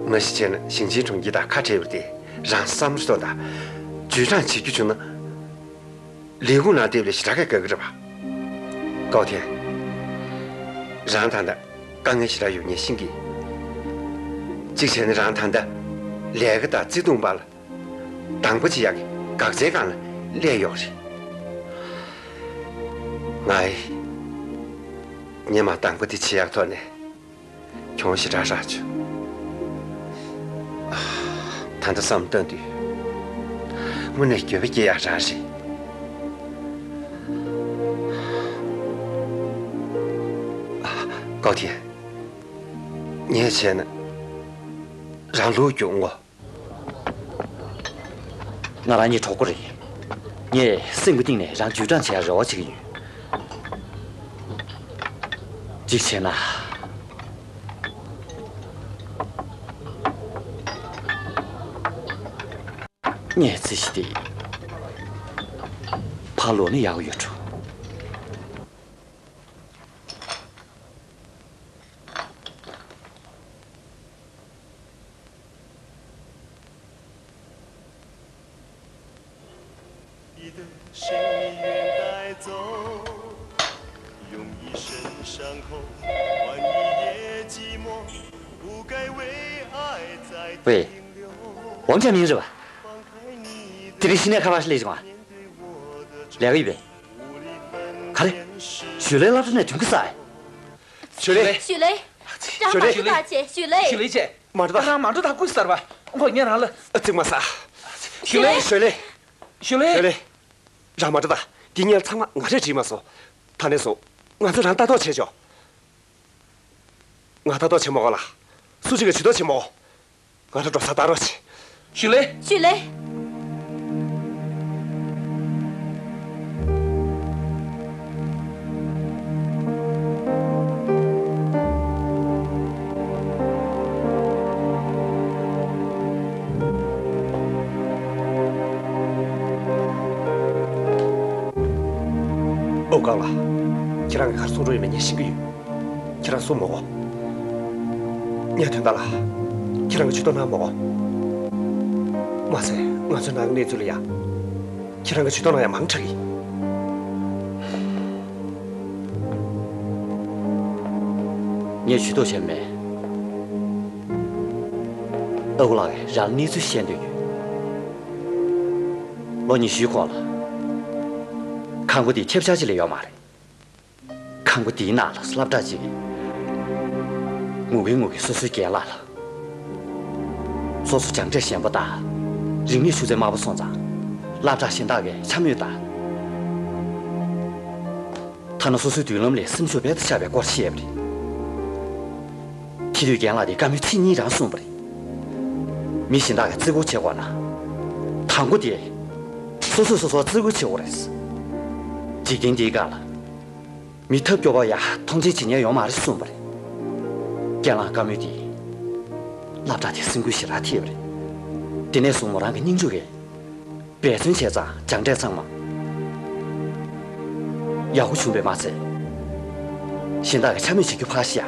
མ་གཞི་བྱས་ན་ཞིང་ཆེན་གྲོང་ཁྱེར་དང་ཁ་བྲལ་བ་དེ་རང་བསམ་བློ་གཏོང་དང་། ཇུས་དྲང་བྱེད་རྒྱུ་བྱུང་ན། ལས་ཁུངས་ནང་བསྡད་པ་ལས་ཞེ་དྲག་གི་དགའ་གི་རེད་པ། ཀའོ་ཐེ། རང་ད་ལྟ་དཀའ་ངལ་ཞེ་དྲག་ཡོད་ངས་ཤེས་ཀྱི། གཅིག་བྱས་ན་རང་ད་ལྟ་ལས་ཀ་དང་བརྩེ་དུང་བར་ལ་གདམ་ག་བྱེད་ཡག་གི་འགག་རྩའི་སྒང་ལ་སླེབས་ཡོད་རེད། ང་ཡིས་སྔོན་མ་གདམ་ག་དེ་བྱེད་ཡག་ཐོག་ནས་གྱོང་ཞེ་དྲག་རག་བྱུང་། ད་ལྟ་བསམ་བཏང་དུས་དངོས་གནས་འགྱོད་པ་སྐྱེ་ཡག་རང་རེད། ཀའོ་ཐེ། ངས་བྱས་ན་རང་ལུག་རྒྱུག་ངོ་། ང་རང་གཉིས་གྲོགས་པོ་རེད། ངས་སེམས་ཀྱི་གཏིང་ནས་རང་ཇུས་དྲང་བྱེད་ཡག་རེ་བ་བྱེད་ཀྱི་ཡོད། གཅིག་བྱས་ན། ངས་རྩིས་གཞི་དེ་ཕར་ལོག་ན་ཡག་པོ་ཡོད་འགྲོ། 你的声音远带走，用一身伤口换一夜寂寞，不该为爱再停留。喂，王建民是吧？དེ་རིང་ཕྱི་ནས་ཁ་པར་ཞིག་སླེབས་བྱུང་ང་། ལས་ཀ་ཡོད་པས། ག་རེ། ཞུ་ལེ་སློབ་གྲྭ་ནས་དུས་འགོ་ཟ་ཨེ། ཞུ་ལེ། ཞུ་ལེ། ཞུ་ལེ། ཞུ་ལེ། ཞུ་ལེ། ཞུ་ལེ། མ་འགྲོ་ད། རང་མ་འགྲོ་ད། ཀུན་གསར་བ། ཁོ་ཉན་རང་ལ། ཨ་ཙི་མ་ཟ། ཞུ་ལེ། ཞུ་ལེ། ཞུ་ལེ། རང་མ་འགྲོ་ད། འདི་ཉལ་ཚང་མ་ང་རས་བྲིས་མ་སོང་། ད་ནས་བཟུང་ང་ཚོ་རང་ལྟ་རྟོག་བྱེད་ཆོག། ང་ལྟ་རྟོག་བྱེད་མ་དགོས་ལ། སུ་གཅིག་གིས་ཇུས་གཏོགས་བྱེད་མ་དགོས། ང་རང་འགྲོ་ས་ལྟ་རོགས་བྱེད། ཞུ་ལེ། ཞུ་ལེ། ཨོ་ཀང་ལགས། ཁྱེད་རང་གིས་ག་རེ་གསུང་འདོད་ཡོད་མེད་ངས་ཤེས་ཀྱི་ཡོད། ཁྱེད་རང་གསུང་མ་དགོས། ངས་དོན་དག་ལ་ཁྱེད་རང་གིས་ཇུས་གཏོགས་གནང་མ་དགོས། མ་ཟད་ང་ཚོའི་ནང་གི་གནས་ཚུལ་ལ་ཡང་ཁྱེད་རང་གིས་ཇུས་གཏོགས་གནང་ཡག་མང་དྲགས་ཀྱི། ངས་ཇུས་གཏོགས་བྱས་མེད། ཨ་ཁུ་ལགས་ཀྱིས་རང་ལ་གནས་ཚུལ་བཤད་འདོད་ཡོད། ལོ་ཉི་ཤུའི་གོང་ལ། ཁང་པ་འདི་ཁྱབ་ཆག་ཅིག་ལས་ཡོད་མ་རེད། ཁང་པ་འདིའི་ནང་ལ་སློབ་གྲྭ་ཅིག་ངུ་གིན་ངུ་གིན་སོ་སོའི་རྒན་ལགས་ལ། སོ་སོ་སྦྱངས་འབྲས་ཞན་པ་དང་རིག་གནས་ཆུ་ཚད་དམའ་པོ་སོང་ཙང་། སློབ་གྲྭ་གཞན་དག་གིས་འཕྱ་སྨོད་དང་། ཐ་ན་སོ་སོའི་མདུན་ལམ་ལས་སེམས་ཤུགས་རྦད་དེ་ཆག་པའི་སྐོར་བཤད་པ་རེད། དེ་དུས་རྒན་ལགས་དེས་བཀའ་མོལ་ཚིག་གཉིས་རང་གསུངས་པ་རེད། མི་གཞན་དག་གིས་བརྩི་བཀུར་བྱེད་དགོས་ན། དང་པོ་དེ། སོ་སོས་སོ་སོར་བརྩི་བཀུར་བྱེད་དགོས་རེད། འཇིག་རྟེན་འདིའི་སྒང་ལ། མི་ཐབས་སྐྱོ་པོ་ཡ་མཐོང་ཆེན་བྱེད་མཁན་ཡོད་མ་རེད་གསུངས་པ་རེད། རྒན་ལགས་བཀའ་མོལ་དེས། སློབ་གྲྭ་དེར་སེམས་འགུལ་ཞེ་དྲག་ཐེབས་པ་རེད། དེ་ནས་བཟུང་མོ་རང་གི་སྙིང་རུས་ཀྱིས། འབད་བརྩོན་བྱས་ཙང་སྦྱངས་འབྲས་ཚང་མ་ཡག་པོ་བྱུང་བས་མ་ཚད། གཞན་དག་གིས་འཕྱ་སྨོད་བྱེད་རྒྱུ་ཕར་བཞག་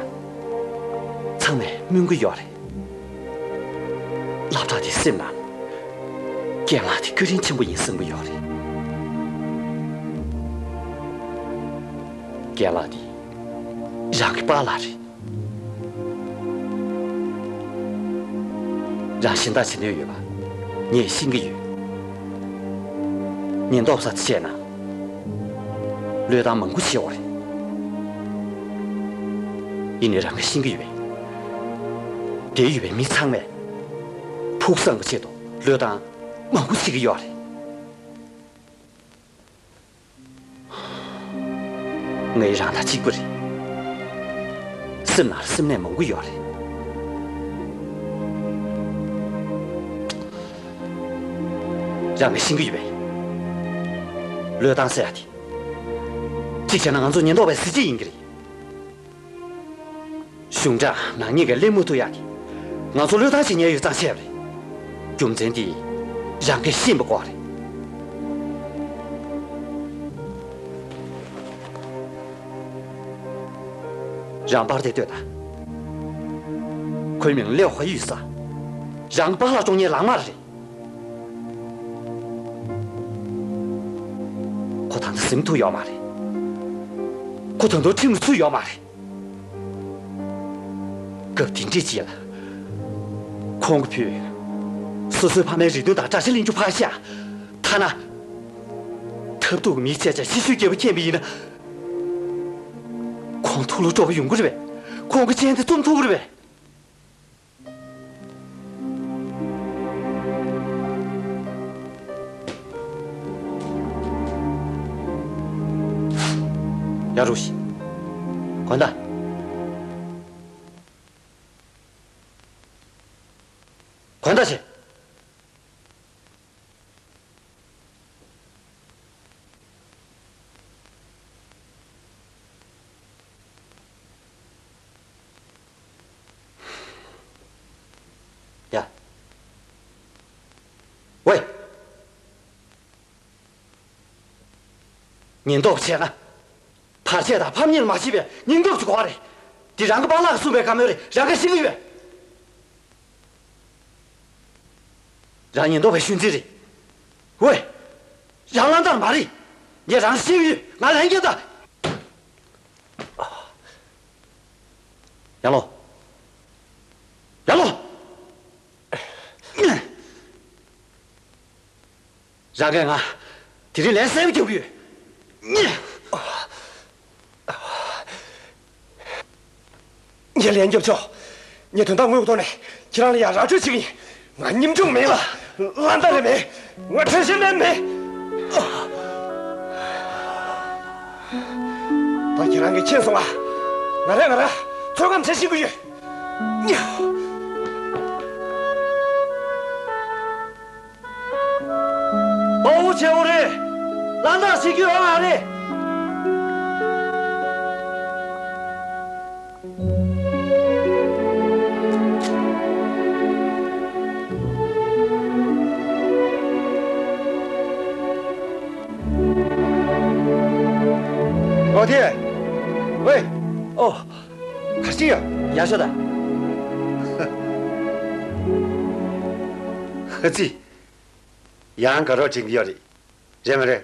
ཚང་མས་སྨོན་གྱི་ཡོད་རེད། སློབ་གྲྭ་དེའི་སེམས་ནང་། རྒན་ལགས་དེ་བཀའ་དྲིན་ཆེན་པོ་ཡིན་བསམ་གྱི་ཡོད་རེད། རྒན་ལགས་དེ་རང་གི་པཱ་ལགས་རེད། རང་གཞན་དག་བྱེད་འདོད་ཡོད་པ་ངས་ཤེས་ཀྱི་ཡོད། ཉེན་རྟོག་པ་ཚོ་བྱས་ན་བློས་བཏང་མང་པོ་བྱེད་དགོས་རེད། ཡིན་ནའི་རང་གིས་ཤེས་ཀྱི་ཡོད་པས། འདིར་ཡོད་པའི་མི་ཚང་མས་ཕུགས་བསམ་གྱི་ཆེད་དུ་བློས་བཏང་མང་པོ་བྱེད་ཀྱི་ཡོད་རེད། ངའི་རང་དང་གཅིག་པ་རེད། སེམས་ནང་ལ་སེམས་ནད་མང་པོ་ཡོད་རེད། རང་གིས་ཤེས་ཀྱི་ཡོད་པས། བློས་བཏང་ཟེར་ཡ་དེ། གཅིག་བྱས་ན་ང་ཚོ་ཉེན་རྟོག་པའི་གཟི་བརྗིད་ཡིན་གྱི་རེད། གཞུང་དྲང་ནག་ཉེས་ཀྱིས་གླེང་མ་ཐུབ་ཡ་དེ། ང་ཚོ་བློས་བཏང་བྱེད་ཉེན་ཡོད་ཙང་བྱས་པ་རེད། རྒྱུ་མཚན་དེ་རང་གིས་ཤེས་པ་དགོས་རེད། རང་པར་དེ་ལྟོས་དང་། ཁོའི་མིང་ལེའོ་ཧ་ཡུས་ཟེར། རང་པཱ་ལགས་བཅོ་ལྔའི་ལག་དམར་རེད། ཁོ་ད་ལྟ་གཟིམ་ཐུབ་ཡོད་མ་རེད། ཁོ་ད་དུང་ཁྲིམས་ལ་ཚུད་ཡོད་མ་རེད། སྐབས་དེ་འདྲའི་རྗེས་ལ། ཁོང་གི་བུས་སོ་སོའི་ཕ་མའི་རེ་འདུན་དང་དགྲ་ཤ་ལེན་རྒྱུ་ཕར་བཞག་ཐ་ན། ཐབས་སྡུག་གི་མི་བྱས་ཙང་ཤི་གསོན་རྒྱལ་པོ་མཁྱེན་པ་ཡིན་ན། ཁོང་ཐུགས་ལ་སྤྲོ་པོ་ཡོང་གི་རེད་པས། ཁོང་གི་སྤྱན་དེ་བཙུམ་ཐུབ་ཀྱི་རེད་པས། ཡ་རུ་ཤི། གོན་ད། གོན་ད་ཤི། ཡ། ཝེ། ཉེན་རྟོག་པ་བྱས་ན། བར་ཆད་དང་ཕམ་ཉེས་ལ་མ་ཤེས་པའི་སྙིང་སྟོབས་ཀྱི་གོ་བ་རེད། འདི་རང་གི་པཱ་ལགས་ཀྱིས་གསུངས་པའི་བཀའ་མོལ་རེད། རང་གིས་ཤེས་ཀྱི་ཡོད། རང་ཉེན་རྟོག་པའི་ཤུལ་འཛིན་རེད། ཝེ། རང་བླ་འདར་མ་རེད། ངས་རང་ཤེས་ཀྱི་ཡོད། ང་ལན་རྒྱག་ད། ཡར་ལོངས། ཡར་ལོངས། རང་གིས་ང་དེ་རིང་ལན་གསལ་པོ་རྒྱག་གི་ཡོད། ངས་ལན་རྒྱབ་ཆོག་ངས་དོན་དག་དངོས་ཐོག་ནས་ཁྱེད་རང་ལ་ཡང་ར་སྤྲོད་བྱེད་ཀྱི་ཡིན། ང་ཉམ་ཆུང་མིན་ལ། བླ་འདར་མིན། ང་ཁྲེལ་ཞེན་ལེན་མིན། ད་ཁྱེད་རང་གིས་མཁྱེན་སོང་ང་། ང་རང་ང་རང་ཚོད་བགམ་བྱེད་ཤེས་ཀྱི་ཡོད། དཔའ་བོ་ཆེ་བོ་རེད། བླ་འདར་བྱེད་རྒྱུ་ཡོད་མ་རེད། ཨོ་དེ། ཝེ། ཨོ། ག་རེ་བྱེད་ཀྱི་ཡོད། ཡར་ཤོག་དང་། ཨ་ཙི། ཡང་དགའ་རོགས་དྲན་གྱི་ཡོད་རེད། རེད་མ་རེད།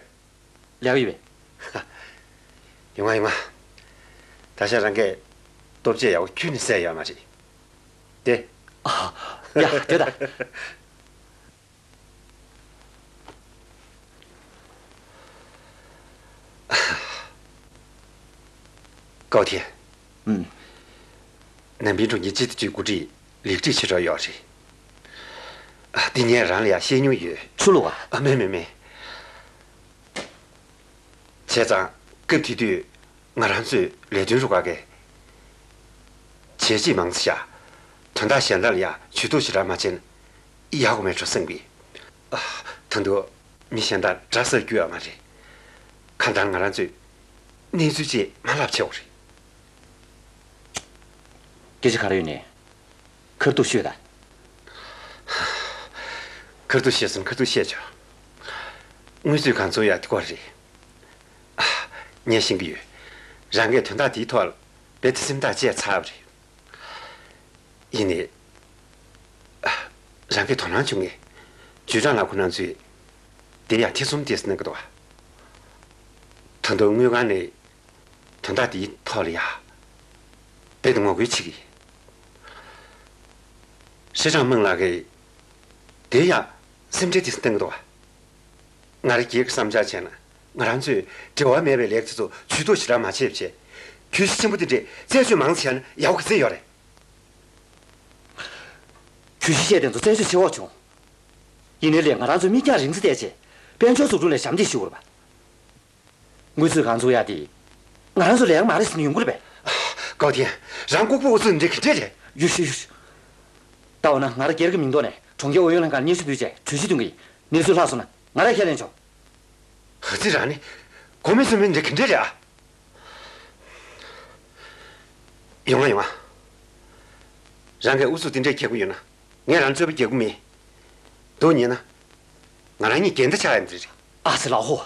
ལེགས་ཡོད་པས། ཡོང་ང་ཡོང་ང་། ད་ཆ་རང་གིས་ལྟོ་ཆས་ཡག་པོ་ཁྱོན་ནས་བཟས་ཡོད་མ་རེད། དེ། ཨ། ཡ། དེ་ད། ཀའོ་ཐེན། ཨུམ། ནན་པིན་གྲོང་ཁྱེར་སྤྱི་བདེ་ཅུས་འགོ་ཁྲིད་ལེགས་སྒྲིག་བྱེད་འགྲོ་ཡོད་རེད། ཨ། འདི་ངས་རང་ལ་ཡང་བཤད་མྱོང་ཡོད། ཚུར་ལོག་ཨ། ཨ། མེད་མེད་མེད། བྱས་ཙང་སྐབས་དེ་དུས་ང་རང་ཚོས་ལས་དོན་རུ་ཁག་གིས་བྱས་རྗེས་མང་ཙམ་བཞག་དོན་དག་གཞན་དག་ལ་ཡང་ཇུས་གཏོགས་ཞེ་དྲག་མ་བྱས་ན་ཡག་གོ་མེད་འགྲོ་བསམ་གི། ཨ། ད་དུང་མི་གཞན་དག་འདྲ་སར་རྒྱུག་ཡོད་མ་རེད། གང་ལྟར་ང་རང་ཚོས་གནས་ཚུལ་ཅིག་མ་ལབ་ཆོག་རེད། སྐད་ཆ་ག་རེ་ཡོད་ནས། ཁ་ཐུག་ཤོད་དང་། ཁ་ཐུག་བཤད་སོང་། ཁ་ཐུག་བཤད་ཆོག་དངུལ་རྩིས་ཁང་ཚོ་ཡ་དེ་སྐོར་རེད། ཨ། ངས་ཤེས་ཀྱི་ཡོད། རང་གིས་དོན་དག་དེའི་ཐོག་ལ་རྦད་དེ་སེམས་ཐག་བཅད་ཚར་བ་རེད། ཡིན་ནའི། ཨ། རང་གིས་དོ་སྣང་བྱུང་ངས། ཅུས་ཀྲང་ལགས་ཁོ་རང་ཚོས་དེ་ཡང་ཐེ་ཚོམ་ཏོག་ཙམ་གནང་གི་འདུག་བ། ད་དུང་དངུལ་ཁང་ནས་དོན་དག་དེའི་ཐོག་ལ་ཡ་རྦད་དེ་ངོ་རྒོལ་བྱེད་ཀྱི། ཧྲི་ཀྲང་མིང་ལགས་ཀྱིས་དེ་ཡང་སེམས་ཁྲལ་ཏོག་ཙམ་གནང་གི་འདུག་བ། ང་རང་སྒེར་གྱི་བསམ་འཆར་བྱས་ན། ང་རང་ཚོས་འབྲེལ་བ་མེད་པའི་ལས་ཀ་དེ་ཚོ་ཇུས་གཏོགས་ཞེ་དྲག་མ་བྱས་པ་བྱས། གྱོད་གཞི་ཆེན་པོ་དེ་འདྲས་རྩད་གཅོད་མང་ཙམ་བྱས་ན་ཡག་པོ་ག་ཚོད་ཡོད་རེད། གྱོད་གཞི་བཤད་དེ་ཚོ་རྩད་གཅོད་བྱེད་དགོས་བྱུང་། ཡིན་ནའི་ལས་ང་རང་ཚོ་མིག་རྒྱང་རིང་ཙམ་བལྟས་བྱས་དཔལ་འབྱོར་འཛུགས་སྐྲུན་ལ་ཞབས་འདེགས་ཞུ་དགོས་རེད་པ། དངུལ་རྩིས་ཁང་བཙུགས་ཡག་དེ་ང་རང་ཚོ་ལས་ཀ་མ་རེད་ཟེར་ནས་ཡོང་གི་རེད་པས། ཀའོ་ཐེན། རང་ལྐུགས་པ་ཨུ་ཚུགས་འདྲ་ག་འདྲ་རེད། ཡོད་ཤོད་ཡོད་ཤོད། ད་འོ་ན་ང་རང་སྒེར་གྱི་མིང་ཐོག་ནས་གྲོང་ཁྱེར་ཨུ་ཡོན་ལྷན་ཁང་ལ་སྙན་ཞུ་ཕུལ་བྱས་གྲོས་གཞི་འདོན་གྱི་ཡིན། གནས་ཚུལ་ལྷག་སོང་ན་ང་རང་ཁས་ལེན་ཆོག་ཨ་ཙི། རང་ནི་གོ་མེད་ཚོར་མེད་འདྲ་ག་འདྲ་རེད་ཨ། ཡོང་ང་ཡོང་ང་། རང་གིས་ཨུ་ཚུགས་དེ་འདྲས་རྒྱག་གི་ཡོད་ན་ངས་རང་རྩོད་པ་རྒྱག་གི་མིན། འདུག་ཉན་ན། ང་རང་གཉིས་འགལ་ཟླ་ཆགས་ཡ་འདི་རེད། ཨ་ཙི་ལགས་ཧོ།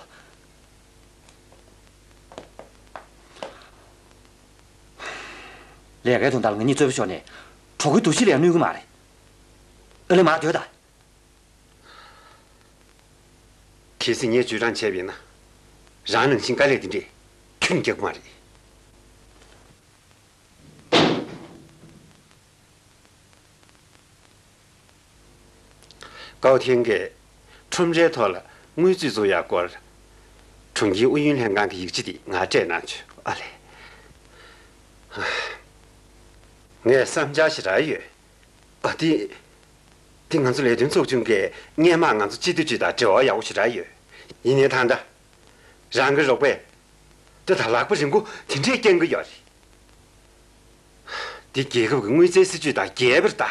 ལས་ཀའི་དོན་དག་ལ་ང་གཉིས་རྩོད་པ་ཤོར་ནས་གྲོགས་པོའི་འདུ་ཤེས་ལ་ཡང་གནོད་གི་མ་རེད། ཨ་ལེ་མར་སྡོད་དང་། གལ་སྲིད་ངས་ཅུས་ཀྲང་བྱས་པ་ཡིན་ན། རང་ནང་བཞིན་དཀའ་ལས་དེ་འདྲས་ཁྱོན་རྒྱག་གི་མ་རེད། ཀའོ་ཐེན་གྱིས་ཁྲོམ་རའི་ཐོག་ལ་དངུལ་རྩིས་བཙུགས་ཡག་སྐོར། གྲོང་ཁྱེར་ཨུ་ཡོན་ལྷན་ཁང་གི་ཡིག་ཆ་དེ་ང་སྤྲད་གནང་བྱུང་། ཨ་ལེ། ངས་བསམ་འཆར་ཞེ་དྲག་ཡོད། ཨ། དེ། དེ་ང་ཚོ་ལས་དོན་ཚོགས་ཆུང་གིས་སྔོན་མ་ང་ཚོ་སྤྱི་བདེ་ཅུས་དང་འབྲེལ་བ་ཡག་པོ་ཞེ་དྲག་ཡོད། ཡིན་ནའི་ད་ལྟ་རང་གི་རོགས་པས་དེ་ད་ལག་པ་རིང་པོ་དེ་འདྲས་བརྐྱང་གི་ཡོད་རེད། འདི་རྒྱལ་ཁབ་ཀྱི་དངུལ་རྩའི་སྲིད་ཇུས་དང་འགལ་བ་རེད་ད།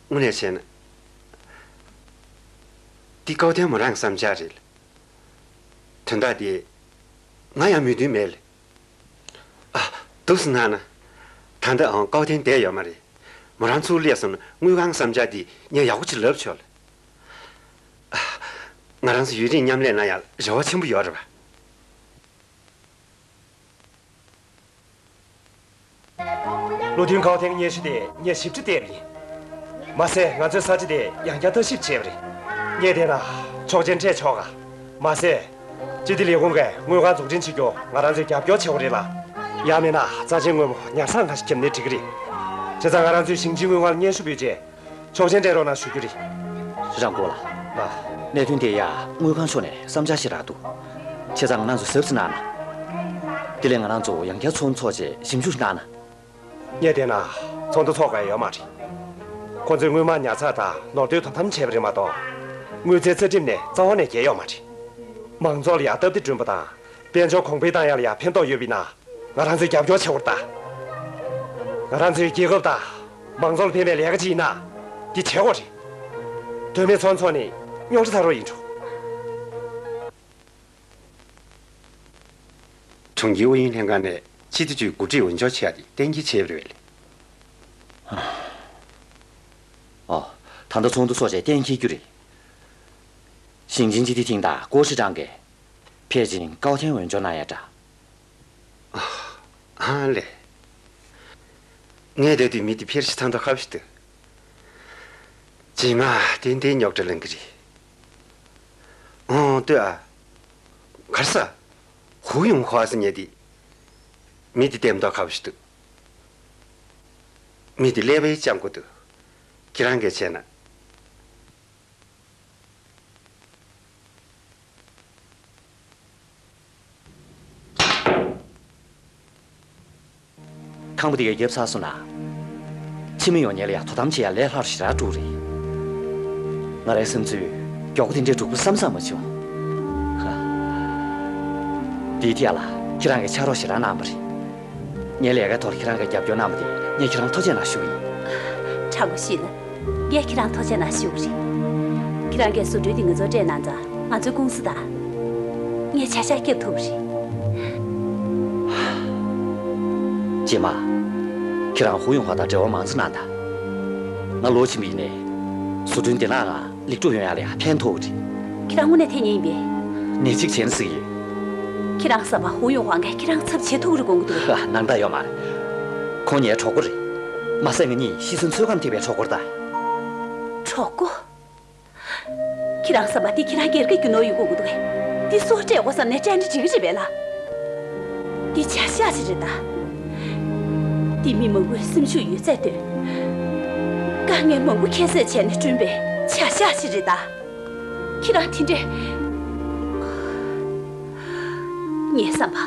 དངོས་གནས་བྱས་ན། འདི་ཀའོ་ཐེན་མོ་རང་གི་བསམ་འཆར་རེད། དོན་དག་འདི་ང་ཡང་མོས་མཐུན་མེད་ལ། ཨ། འདུག་སེ་གནང་ན། ད་ལྟ་ཨང་ཀའོ་ཐེན་བསྡད་ཡོད་མ་རེད། མོ་རང་ཚུར་སླེབས་སོང་ན་དངུལ་ཁང་བསམ་འཆར་འདི་ངས་ཡག་པོ་ཅིག་ལབ་ཆོག་ལ། ཨ། ང་རང་ཚོ་ཡུན་རིང་མཉམ་ལས་གནང་ཡག་རེ་བ་ཆེན་པོ་ཡོད་རེད་པ། བློ་མཐུན་ཀའོ་ཐེན་སྙན་ཞུ་དེ་ངས་ཞིབ་ཕྲ་བལྟས་པ་ཡིན། མ་ཟད་ང་ཚོའི་ས་ཆ་དེ་ཡང་བསྐྱར་ལྟ་ཞིབ་བྱས་པ་རེད། ངས་བལྟས་ན་ཆོག་མཆན་སྤྲད་ཆོག་ག། མ་ཟད། སྤྱི་བདེ་ལས་ཁུངས་ཀྱིས་དངུལ་ཁང་འཛུགས་སྐྲུན་བྱེད་རྒྱུ་ང་རང་ཚོས་རྒྱབ་སྐྱོར་བྱེད་དགོས་རེད་ལ། ཡང་མིན་ན་རྩ་ཆེན་དངོས་པོ་ཉར་ཚགས་འགའ་ཞིག་བརྒྱབ་ནའི་འགྲིག་གི་རེད། བྱས་ཙང་ང་རང་ཚོས་ཞིང་ཆེན་དངུལ་ཁང་ལ་སྙན་ཞུ་ཕུལ་རྗེས། ཆོག་མཆན་སྤྲད་རོགས་གནང་ཞུ་རྒྱུ་རེད། ཧྲི་ཀྲང་ཀོ་ལགས། ལགས། གནད་དོན་དེ་ཡ་དངུལ་ཁང་ཕྱོགས་ནས་བསམ་འཆར་ཞིག་རག་འདུག་བྱས་ཙང་ང་རང་ཚོ་གཟབ་གཟབ་གནང་ན། དེ་ལས་ང་རང་ཚོ་ཡང་བསྐྱར་ཚོགས་འདུ་ཚོགས་རྗེས་ཞིབ་འཇུག་གནང་ན། ངས་བལྟས་ན་ཚོགས་འདུ་ཚོགས་དགོས་ཡ་ཡོད་མ་རེད། ཁོ་ཚོས་དངུལ་སྨར་ཉར་ཚགས་དང་ནོར་དོན་དོ་དམ་བྱས་པ་རེད་མ་གཏོགས། དངུལ་རྩའི་རྩ་ཁྲིམས་ནས་རྩ་བ་ནས་འགལ་ཡོད་མ་རེད། མང་ཚོགས་ལ་ཡ་སྟབས་བདེ་བསྐྲུན་པ་དང་། དཔལ་འབྱོར་གོང་འཕེལ་བཏང་ཡ་ལ་ཡ་ཕན་ཐོགས་ཡོད་པ་ཡིན་ན། ང་རང་ཚོས་རྒྱབ་སྐྱོར་བྱེད་དགོས་རེད་ད། ང་རང་ཚོའི་རྒྱལ་ཁབ་དང་མང་ཚོགས་ལ་ཕན་པའི་ལས་ཀ་ཅིག་ཡིན་ན། འདི་བྱེད་དགོས་རེད། དོན་མེད་ཚོགས་འདུ་ཚོགས་ནས་རྙོག་དྲ་ཚ་རོགས་ཡིན་འགྲོ། གྲོང་ཁྱེར་ཨུ་ཡོན་ལྷན་ཁང་ནས་སྤྱི་བདེ་ཅུས་འགོ་ཁྲིད་འོས་སྦྱོར་བྱེད་ཡ་དེ་གཏན་འཁེལ་བྱས་པ་རེད་པས། ཨོ། ད་ལྟ་ཚོགས་འདུ་ཚོགས་བྱས་གཏན་འཁེལ་རྒྱུ་རེད། ཞིང་ཆེན་སྤྱི་བདེ་ཐིང་དང་ཀོ་ཧྲི་ཀྲང་གིས་ཕལ་ཆེར་ཀའོ་ཐེན་འོས་སྦྱོར་གནང་ཡ་འདྲ། ཨ་ལེ། ངས་བལྟས་དུས་མི་དེ་ཕལ་ཆེར་ཚ་མདོག་ཁ་པོ་ཞིག་འདུག་རྗེས་མ་ཏན་ཏན་རྙོག་དྲ་ལངས་གི་རེད། ཨོ་ལྟོས་ཨ། ག་རེ་ཟ། ཧུའུ་ཡུང་ཧྭ་ཟེར་མཁན་དེ། མི་དེ་ལྟད་མོ་ཁ་པོ་ཞིག་འདུག་མི་དེ་ཀླད་པའི་སྐྱབས་མགོན་འདུག་ཁྱེད་རང་གིས་བྱས་ན། ཁང་པ་འདི་ག་བརྒྱབ་ཚར་སོང་ན། ཕྱི་མི་ཡོང་མཁན་ལ་ཡང་དོ་དམ་བྱེད་ཡ་ལས་སླ་རུ་ཞེ་དྲག་འགྲོ་གི་རེད། ང་རའི་བསམ་ཚུལ་མགྱོགས་པོ་དེ་འདྲའི་འགྲུབ་ཀྱི་རེད་བསམ་བསམ་མ་བྱུང་། ཧ། འདིའི་ཐད་ལ་ཁྱེད་རང་གིས་ཕྱག་རོགས་ཞེ་དྲག་གནང་བ་རེད། ངའི་ལས་ཀའི་ཐོག་ལ་ཁྱེད་རང་གིས་རྒྱབ་སྐྱོར་གནང་བ་དེ་ངས་ཁྱེད་རང་ཐུགས་རྗེ་གནང་ཞུ་གི་ཡིན། དྲང་པོ་ཞུས་ན། ངས་ཁྱེད་རང་ཐུགས་རྗེ་གནང་ཞུ་གི་རེད། ཁྱེད་རང་གིས་བཟོ་སྐྲུན་དེ་ང་ཚོར་སྤྲད་གནང་ཙང་ང་ཚོའི་ཀུང་སི་དང་། ངས་བྱ་གཞག་སྐྱོབ་ཐུབ་པ་རེད། རྗེས་མ། ཁྱེད་རང་ཧུའུ་ཡུང་ཧྭ་དང་འབྲེལ་བ་མང་ཙམ་གནང་དང་། ང་ལོག་ཕྱིན་པ་ཡིན་ནའི། བཟོ་སྐྲུན་བདེ་བླག་ངང་ལེགས་གྲུབ་ཡོང་ཡ་ལ་ཡང་ཕན་ཐོགས་ཀྱི་རེད། ཁྱེད་རང་དངོས་གནས་འཐེན་མཁན་ཡིན་པས། ནས་གཅིག་བྱས་ན་ཟེར་གྱི་ཡོད། ཁྱེད་རང་བསམ་པ་ཧུའུ་ཡུང་ཧྭ་གིས་ཁྱེད་རང་ཚབ་བྱེད་ཐུབ་ཀྱི་རེད་དགོངས་ཀྱི་འདུག་གས། ཧ། སྣང་དག་ཡོད་མ་རེད། ཁོང་ངའི་གྲོགས་པོ་རེད། མ་ཟད་ང་གཉིས་ཤི་གསོན་ཚོད་བགམ་ཐེག་པའི་གྲོགས་པོ་རེད་ད། གྲོགས་པོ། ཁྱེད་རང་བསམ་པ་འདི་ཁྱེད་རང་སྒེར་གྱི་རྒྱུ་ནོར་ཡིན་དགོངས་ཀྱི་འདུག་གས། འདི་སོར་སྤྲད་དགོས་བསམ་ནས་སྤྲད་ན་འགྲིག་གི་རེད་པས་ལ། འདི་བྱ་གཞག་ཅིག་རེད་ད། འདི་མི་མང་པོའི་སེམས་ཤུགས་ཡོད་ཚད་བཏོན། དཀའ་ངལ་མང་པོ་ཁྱད་བསད་བྱས་ནས་བསྐྲུན་པའི་བྱ་གཞག་ཅིག་རེད་ད། ཁྱེད་རང་དེ་འདྲའི། ངའི་བསམ་པ།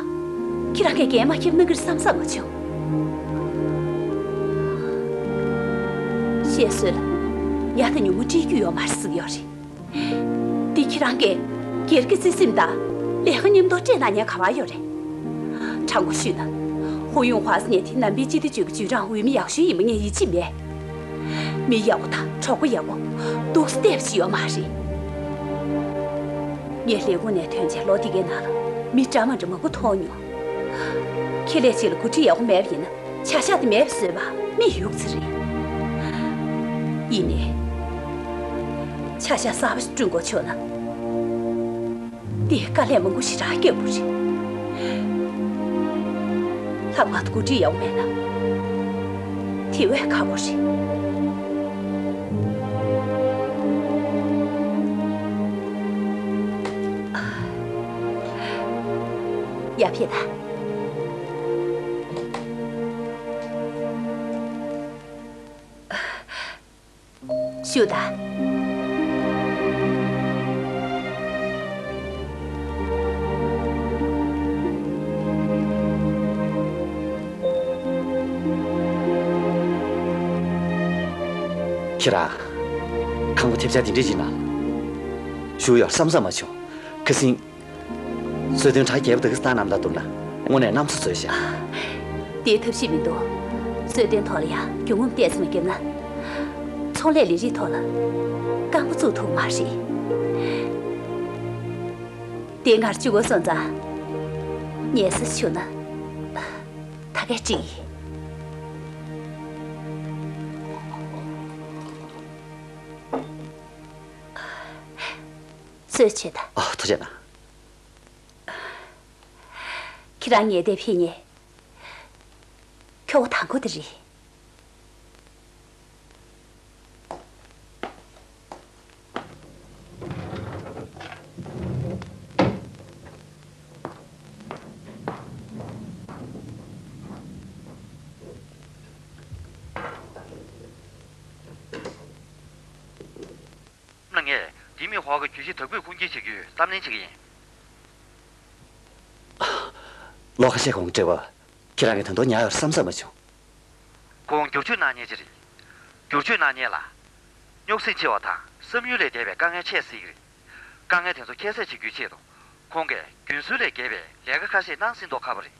ཁྱེད་རང་གིས་འགན་མ་འཁྱེར་གནང་གི་རེད་བསམ་བསམ་མ་བྱུང་། བཤད་སྲོལ་ལ། ཉ་དང་ཉུང་མ་སྤྲད་རྒྱུ་ཡོད་མ་རེད་ཟེར་གྱི་ཡོད་རེད། འདི་ཁྱེད་རང་གིས་སྒེར་གྱི་བརྩེ་སེམས་དང་ལས་ཀ་མཉམ་དུ་སྤྲད་གནང་མཁན་ག་པར་ཡོད་རེད། དྲང་པོ་ཞུས་ན། ཧུའུ་ཡུང་ཧྭ་ཟེར་མཁན་དེ་ནམ་པའི་སྤྱི་བདེ་ཅུས་ཀྱི་ཅུས་ཀྲང་འོས་མི་ཡག་ཤོས་ཡིན་པ་ངས་ཡིད་ཆེས་མེད། མི་ཡག་པོ་དང་གྲོགས་པོ་ཡག་པོ་འདུག་སེ་བསྡད་པ་ཞིག་ཡོད་མ་རེད། ངས་ལས་ཁུངས་ནས་ཐོན་རྗེས་ལོ་འདི་གའི་ནང་ལ་མི་འདྲ་མ་འདྲ་མང་པོ་མཐོང་མྱོང་། ཁེ་ལས་ཅིག་ལ་འགོ་ཁྲིད་ཡག་པོ་མེད་པ་ཡིན་ན་བྱ་གཞག་དེ་མེད་པ་བཟོས་པ་མི་ཡུག་ཙམ་རེད། ཡིན་ནའི། བྱ་གཞག་གསར་པ་ཞིག་བསྐྲུན་དགོས་བྱུང་ན། དེས་དཀའ་ལས་མང་པོ་ཞེ་དྲག་བརྒྱབ་དགོས་རེད། ལྷག་པར་དུ་འགོ་ཁྲིད་ཡག་པོ་མེད་ན། དེ་བས་ཁག་པོ་རེད། ཡ་ཕེ་ད། ཞུ་དང་། ཁྱེད་རང་། ཁང་པ་ཐེབས་ཆག་འདི་འདྲ་ཡིན་ན། ཞུ་ཡག་བསམ་བསམ་མ་བྱུང་། ཁ་སང་། གསོལ་སྟོན་གྲ་རྒྱས་པོ་འདུག་གི་སྟངས་རྣམ་དག་བསྡུར་ན་དངོས་གནས་གནམ་ས་འཚོལ་ཤག་དེའི་ཐབས་ཤེས་མི་འདུག་གསོལ་སྟོན་ཐོག་ལ་ཡང་རྒྱུ་ངོམ་ཏོག་ཙམ་བརྒྱབ་ན། ཚོང་ལས་ལས་རིགས་ཐོག་ལ་རྐང་པ་བཙུགས་ཐུབ་མ་རེད། དེ་སྔར་བཅུ་དགུ་སོང་ཙང་། ཉལ་ས་བྱུང་ན་ད་གས་འགྲིག་ཡིན། གསོལ་ཇ་དང་། ཨ། ཐུགས་རྗེ་གནང་། ཁྱེད་རང་ངའི་འདིར་ཕེབས་མཁན་ཁྱོ་ག་དང་པོ་དེ་རེད། ན་ངས་དེ་མི་ཧོ་གི་གྱོད་གཞི་དག་པོས་ཁུངས་སྐྱེལ་བྱེད་རྒྱུའི་གཏམ་གླེང་བྱེད་ཀྱི་ཡིན། ལོ་ཁ་ཤས་གོང་གི་འབྲེལ་བ། ཁྱེད་རང་གིས་ད་དུང་ཉར་ཡོད་བསམ་བསམ་མ་བྱུང་། ཁོང་བསྒྱུར་བཅོས་གནང་མཁན་ཅིག་རེད། བསྒྱུར་བཅོས་གནང་མཁན་ལ། རྙོག་ཟིང་ཆེ་བ་དང་བསམ་ཡུལ་ལས་འདས་པའི་དཀའ་ངལ་འཕྲད་སྲིད་ཀྱི་རེད། དཀའ་ངལ་དེ་ཚོ་ཁྱད་བསད་བྱེད་རྒྱུའི་ཆེད་དུ། ཁོང་གིས་རྒྱུན་སྲོལ་ལས་བརྒལ་བའི་ལས་ཀ་ཁ་ཤས་གནང་ཟིན་མདོག་ཁ་པོ་རེད།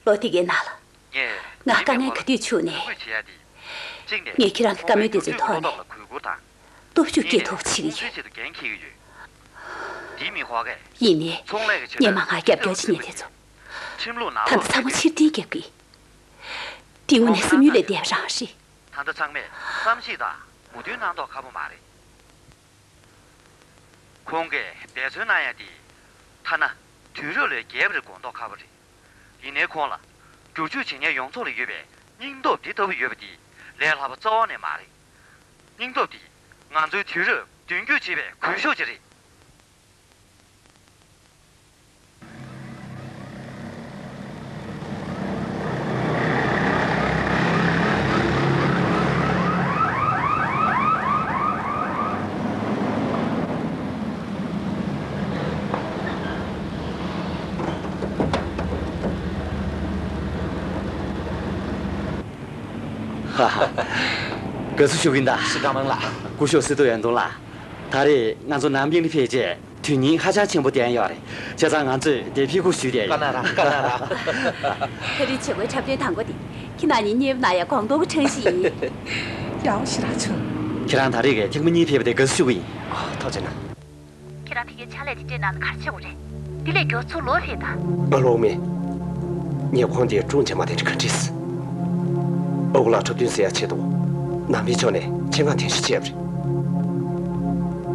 ལོ་དེ་གའི་ནང་ལ། ངས་ང་དཀའ་ངལ་ག་དུས་བྱུང་ནའི། ངས་ཁྱེད་རང་གི་བཀའ་མོལ་དེ་ཚོའི་ཐོག་ནས་སྟོབས་ཤུགས་སྐྱེད་ཐུབ་པ་བྱེད་ཀྱི་ཡོད། ཡིན་ནའི། སྔོན་མ་ང་རྒྱབ་སྐྱོར་བྱེད་མཁན་དེ་ཚོ། ད་ལྟ་ཚང་མ་ཕྱིར་འཐེན་རྒྱབ་ཀྱི། དེ་དངོས་གནས་བསམ་ཡུལ་ལས་འདས་པ་རང་རེད། ད་ལྟ་ཚང་མས་བསམ་ཤེས་དང་མོས་མཐུན་གནང་མདོག་ཁ་པོ་མ་རེད། ཁོང་གིས་འབད་བརྩོན་གནང་ཡ་དེ། ཐ་ན་དུས་རབས་ལས་བརྒལ་བ་རེད་དགོངས་མདོག་ཁ་པོ་རེད། ཡིན་ནའི་ཁོང་ལ་བསྒྱུར་བཅོས་བྱེད་མཁན་ཡོངས་རྫོགས་ལ་ཡོད་པའི་སྙིང་སྟོབས་འདི་ལྟ་བུ་ཡོད་པ་དེ་ལས་སླ་པོ་རྩ་བ་ནས་མ་རེད། སྙིང་སྟོབས་འདི་ང་ཚོའི་དུས་རབས་མདུན་སྐྱོད་བྱེད་པའི་སྒུལ་ཤུགས་ཅིག་རེད། དགའ་བསུ་ཞུ་གི་ཡིན་ད། སི་ཀྲ་མང་ལགས། སྐུ་ཞབས་སི་ཏུ་ཡོན་ཏུང་ལགས། ད་རེས་ང་ཚོ་ནན་པིང་ལ་ཕེབས་རྗེས་དོན་སྙིང་ཧ་ཅང་ཆེན་པོ་ལྡན་ཡོད་རེད། བྱས་ཙང་ང་ཚོས་དེ་ཕེབས་སྒུག་ཞུས་བསྡད་ཡོད། བཀའ་གནང་ར། བཀའ་གནང་ར། ད་རེས་བྱེད་སྒོའི་འཁྲབ་སྟོན་དང་པོ་དེ་ཁྱེད་རྣམ་གཉིས་མཉེས་པོ་གནང་ཡ་གོང་མཐོ་གི་གྲངས་ཤིག་ཡིན། ཡའོ་ཞི་ར་ཆུ། ཁྱེད་རང་ད་རེས་ཀྱི་ཐེངས་མ་གཉིས་ཕེབས་པ་དེ་དགའ་བསུ་ཞུ་གི་ཡིན། ཨ། ཐུགས་རྗེ་གནང་། ཁྱེད་རང་ཕ་གིར་ཕྱག་ལས་དེ་འདྲས་གནང་ན་ག་རེ་བྱེད་དགོས་རེད། དེ་ལས་མགྱོགས་ཚུར་ལོག་ཕེབས་དང་། ང་ལོག་མེད། ངས་ཁོང་དེའི་དྲུང་ཆེ་མ་དེ་འདྲ་ག་འདྲས། ཨ་ཁུ་ལགས་འཁྲབ་སྟོན་ཟེར་ཡ་ཆེད་དུ་ནང་པའི་ཕྱོགས་ནས་ཆེད་མངགས་གདན་ཞུ་བྱས་པ་རེད།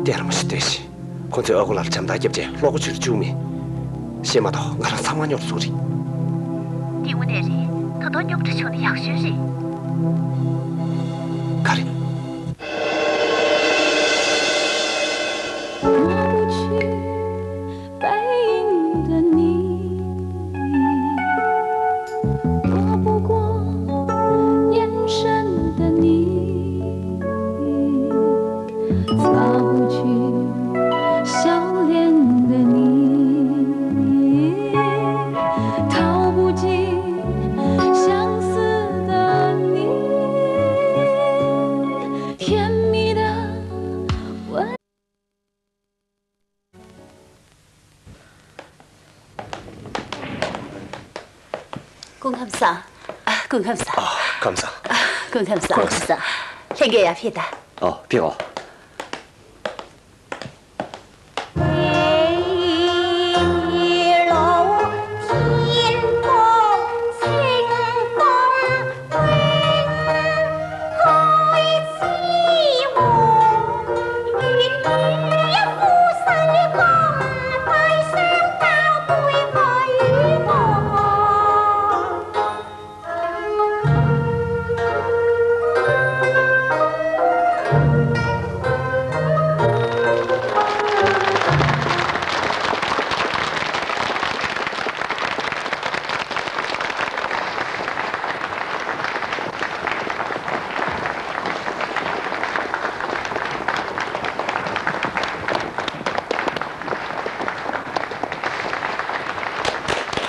བསྟན་ར་མ་ཞུ་སྡོད་ཤིག་ཁོང་ཚོས་ཨ་ཁུ་ལགས་ལ་བྱམས་ཐག་བརྒྱབ་རྗེས་བློ་སྒོ་ཕྱིར་བཅུག་མེད། ཤེས་མ་གཏོགས་ང་རང་ཚང་མ་རྙོག་དྲ་བཟོ་གི་རེད། དེ་དངོས་གནས་རེད། ད་དུང་རྙོག་དྲ་བྱུང་ན་ཡག་ཤོས་རེད། ག་རེ། 过不去背影的你，躲不过眼神的你，擦不去笑脸的你，逃不进相思的你，甜蜜的。 སྐུ་ཁམས་བཟང་། ཨ། སྐུ་ཁམས་བཟང་། ཨ། ཁམས་བཟང་། ཨ། སྐུ་ཁམས་བཟང་། ཁམས་བཟང་། ལྷན་རྒྱས་ཡར་ཕེབས་དང་། ཨོ། ཕེབས་འོ།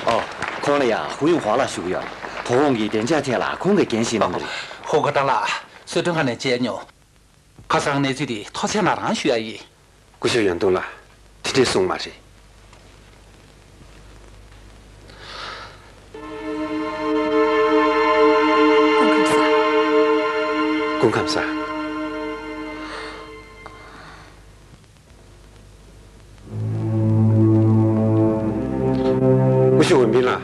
ཨོ། ཁོང་ལ་ཡང་ཧུའུ་ཡུང་ཧྭ་ལགས་ཞུ་གི་ཡོད། དོ་དགོང་གི་བདེ་འཇགས་ཐད་ལ་ཁོང་གིས་འགན་བཞེས་གནང་གི་རེད། ཧུའུ་ཁ་ཏང་ལགས། གསོལ་མགྲོན་ཁང་ནས་མཇལ་མྱོང་། ཁ་སང་གནས་ཚུལ་དེ་ཐུགས་རྗེ་གནང་རང་ཞུ་ཡ་ཡིན། སྐུ་ཞབས་ཡོན་ཏུང་ལགས། དེ་འདྲས་གསུངས་མ་རེད། སྐུ་ཁམས་བཟང་། སྐུ་ཁམས་བཟང་། སྐུ་ཞབས་ཝུན་པིན་ལགས།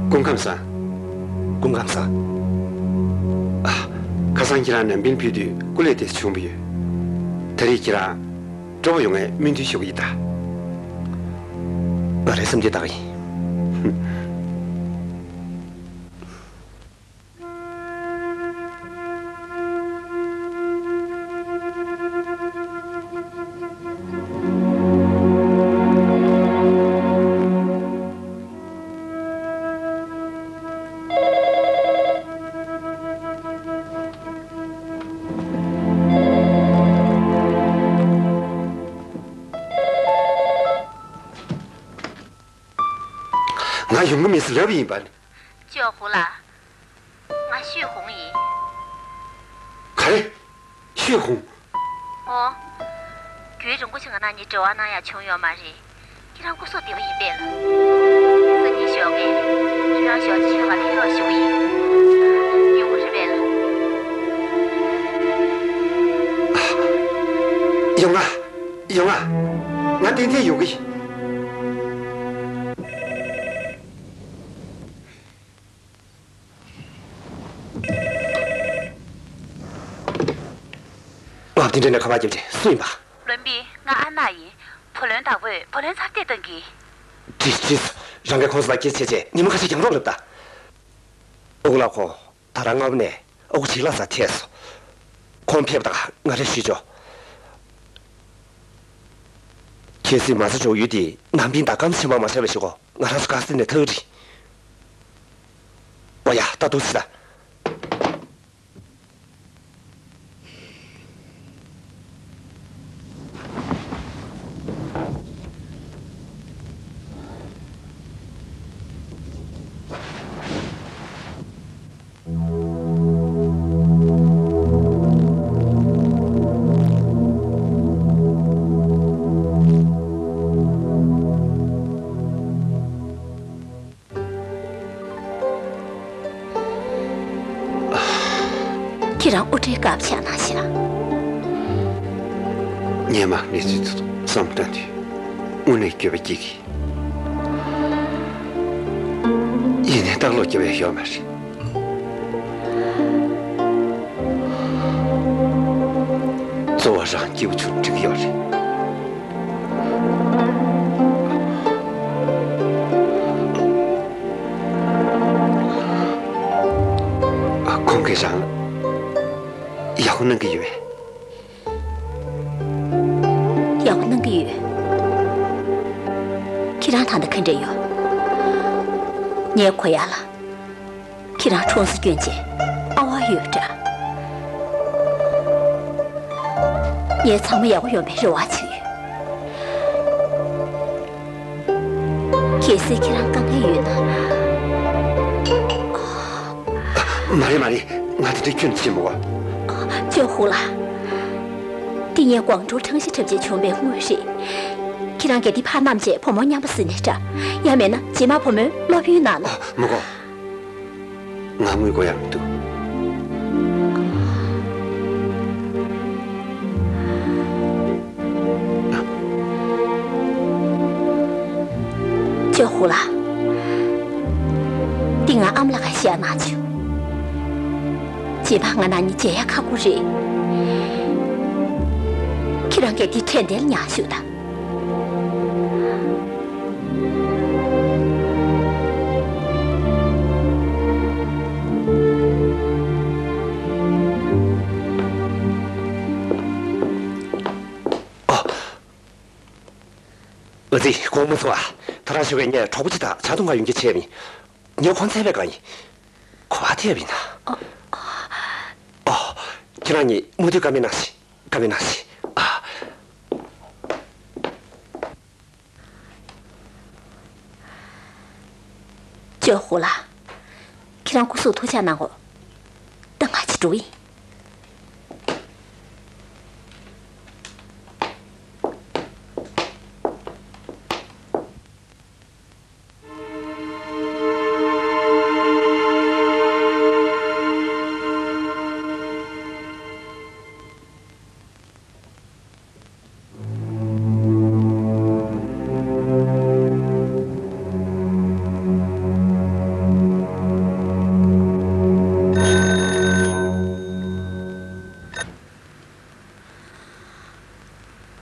སྐུ་ཁམས་བཟང་། སྐུ་ཁམས་བཟང་། ཨ། ཁ་སང་ཁྱེད་རང་ནན་པིང་ཕེབས་དུས་སྐུ་ལས་དེ་བྱུང་བ་ཡོད། ད་རེས་ཁྱེད་རང་སྤྲོ་པོ་ཡོང་བའི་སྨོན་འདུན་ཞུ་གི་ཡིན་ད། ང་རའི་སེམས་བདེ་ད་ག་ཡིན། ང་ཡོང་གི་མེད་ཟེར་ལབ་ཡིན་པ། ཅོ་ཧུ་ལགས། ང་ཤུས་ཧུང་ཡིན། ག་རེ། ཤུས་ཧུང་། ཨོ། རྒྱུན་རིང་པོ་ཞིག་ང་རང་གཉིས་འབྲེལ་བ་གནང་ཡག་བྱུང་ཡོད་མ་རེད། ཁྱེད་རང་སྐུ་གཟུགས་བདེ་པོ་ཡིན་པས་ལགས། སང་ཉིན་ཞོགས་ཀས་ཁྱེད་རང་ཞོགས་ཇ་མཆོད་ཁང་ལ་ཕེབས་རོགས་ཞུ་གི་ཡིན། ཡོང་གི་རེད་པས་ལགས། ཡོང་ང་། ཡོང་ང་། ང་ཏན་ཏན་ཡོང་གི་ཡིན། ང་དེ་འདྲ་ནས་ཁ་པར་བརྒྱབ་ཅིང་སུ་ཡིན་པ། བློན་པོ། ང་ཨ་ན་ཡིན། བུ་ལོན་བདག་པོས་བུ་ལོན་ཚབ་བརྟན་གཏོང་གི། ཁྲིས་ཁྲིས། རང་གིས་ཁོང་ཚོ་དང་སྐད་ཆ་བྱས་རྗེས་ཉིན་མོ་ཁ་ཤས་ཡོང་རོགས་ལབ་དང་། ཨ་ཁུ་ལགས། ཁོང་ད་རང་སྔ་པོ་ནས་ཨ་ཁུ་བྱིས་ལ་སར་ཐད་སོང་། ཁོང་ཕེབས་དང་ང་རེ་ཞུས་ཆོག། གལ་སྲིད་མ་རྩ་འཇོག་ཡུལ་དེ་ནང་པིན་དང་ཀམ་ཆི་མ་མ་ཆགས་པའི་ཞིག་གོ། ང་རང་ཚོ་དཀའ་ངལ་ནས་ཐར་གི་རེད། འོ་ཡ། ད་འདུག་སེ་ད། ཁྱེད་རང་དབུ་སྐྲའི་སྐར་ཆག་ན་ཤག་ངས་མ་གནས་ཚུལ་དེ་ཚོ་བསམ་བློ་བཏང་དུས་དངོས་གནས་འགྱོད་པ་སྐྱེ་གི། ཡིན་ནའི་ལྟག་ལོག་རྒྱབ་ཡ་ཡོད་མ་རེད། གཙོ་བོ་རང་སྐྱིད་པོ་བྱུང་འགྲིག་གི་ཡོད་རེད། ཁོང་གིས་རང་ཡག་པོ་གནང་གི་ཡོད་པས། ཡག་པོ་གནང་གི་ཡོད། ཁྱེད་རང་ད་ལྟ་ག་འདྲ་ཡོད། ངས་གོ་ཡག་ལ། ཁྱེད་རང་གྲོང་གསེབ་སྐྱོན་ཅན་ཨ་བ་ཡོད་འདྲ། ངས་ཚང་མ་ཡག་པོ་ཡོང་བའི་རེ་བ་བྱེད་ཡོད། གལ་སྲིད་ཁྱེད་རང་དཀའ་ངལ་ཡོད་ན། མ་རེད་མ་རེད། ང་དེ་འདྲ་ཁྱོན་ནས་བྱེད་མི་དགོས། ཅོ་ཧུ་ལགས། འདི་ངས་ཀོང་ཀྲོའུ་ཁྲང་ཞི་འཁྲབ་ཆེད་བྱུང་བའི་དངུལ་རེད། ཁྱེད་རང་གིས་འདི་ཕར་བསྣམས་བྱས་བུ་མོ་མཉམ་པོ་ཟིན་ནས་འདྲ། ཡང་མིན་ན་རྗེས་མ་བུ་མོའི་སློབ་ཡོན་གནང་ན། ཨ། མི་དགོས། ང་དངུལ་དགོས་ཡག་མི་འདུག་ཅོ་ཧུ་ལགས། འདི་ང་ཨ་མ་ལགས་ཀྱིས་བཞག་གནང་བྱུང་། རྗེས་མ་ང་ནང་མི་མཇལ་ཡག་ཁག་པོ་རེད། ཁྱེད་རང་གིས་འདི་དྲན་རྟེན་ལ་ཉར་བཞག་དང་། ཨ། ཨ་ཙི། དགོངས་མ་ཚོམ་ཨ། ད་རང་ཞོགས་ཀས་ངས་གྲོགས་པོ་ཅིག་དང་ཇ་འཐུང་ག་ཡོང་རྒྱུ་བྱས་པ་ཡིན། ངས་ཁོང་འཚོལ་བར་བསྒང་ཡིན། ག་པར་ཐལ་བ་ཡིན་ན། ཨ། ཨ། ཁྱེད་རང་གཉིས་མུ་མཐུད་བཀའ་མོལ་གནང་ཞིག་བཀའ་མོལ་གནང་ཞིག་ཨ། ཅོ་ཧུ་ལགས། ཁྱེད་རང་སྐུ་གཟུགས་ཐུགས་ཅག་གནང་གོ། ད་ང་ཅིག་འགྲོ་གི་ཡིན།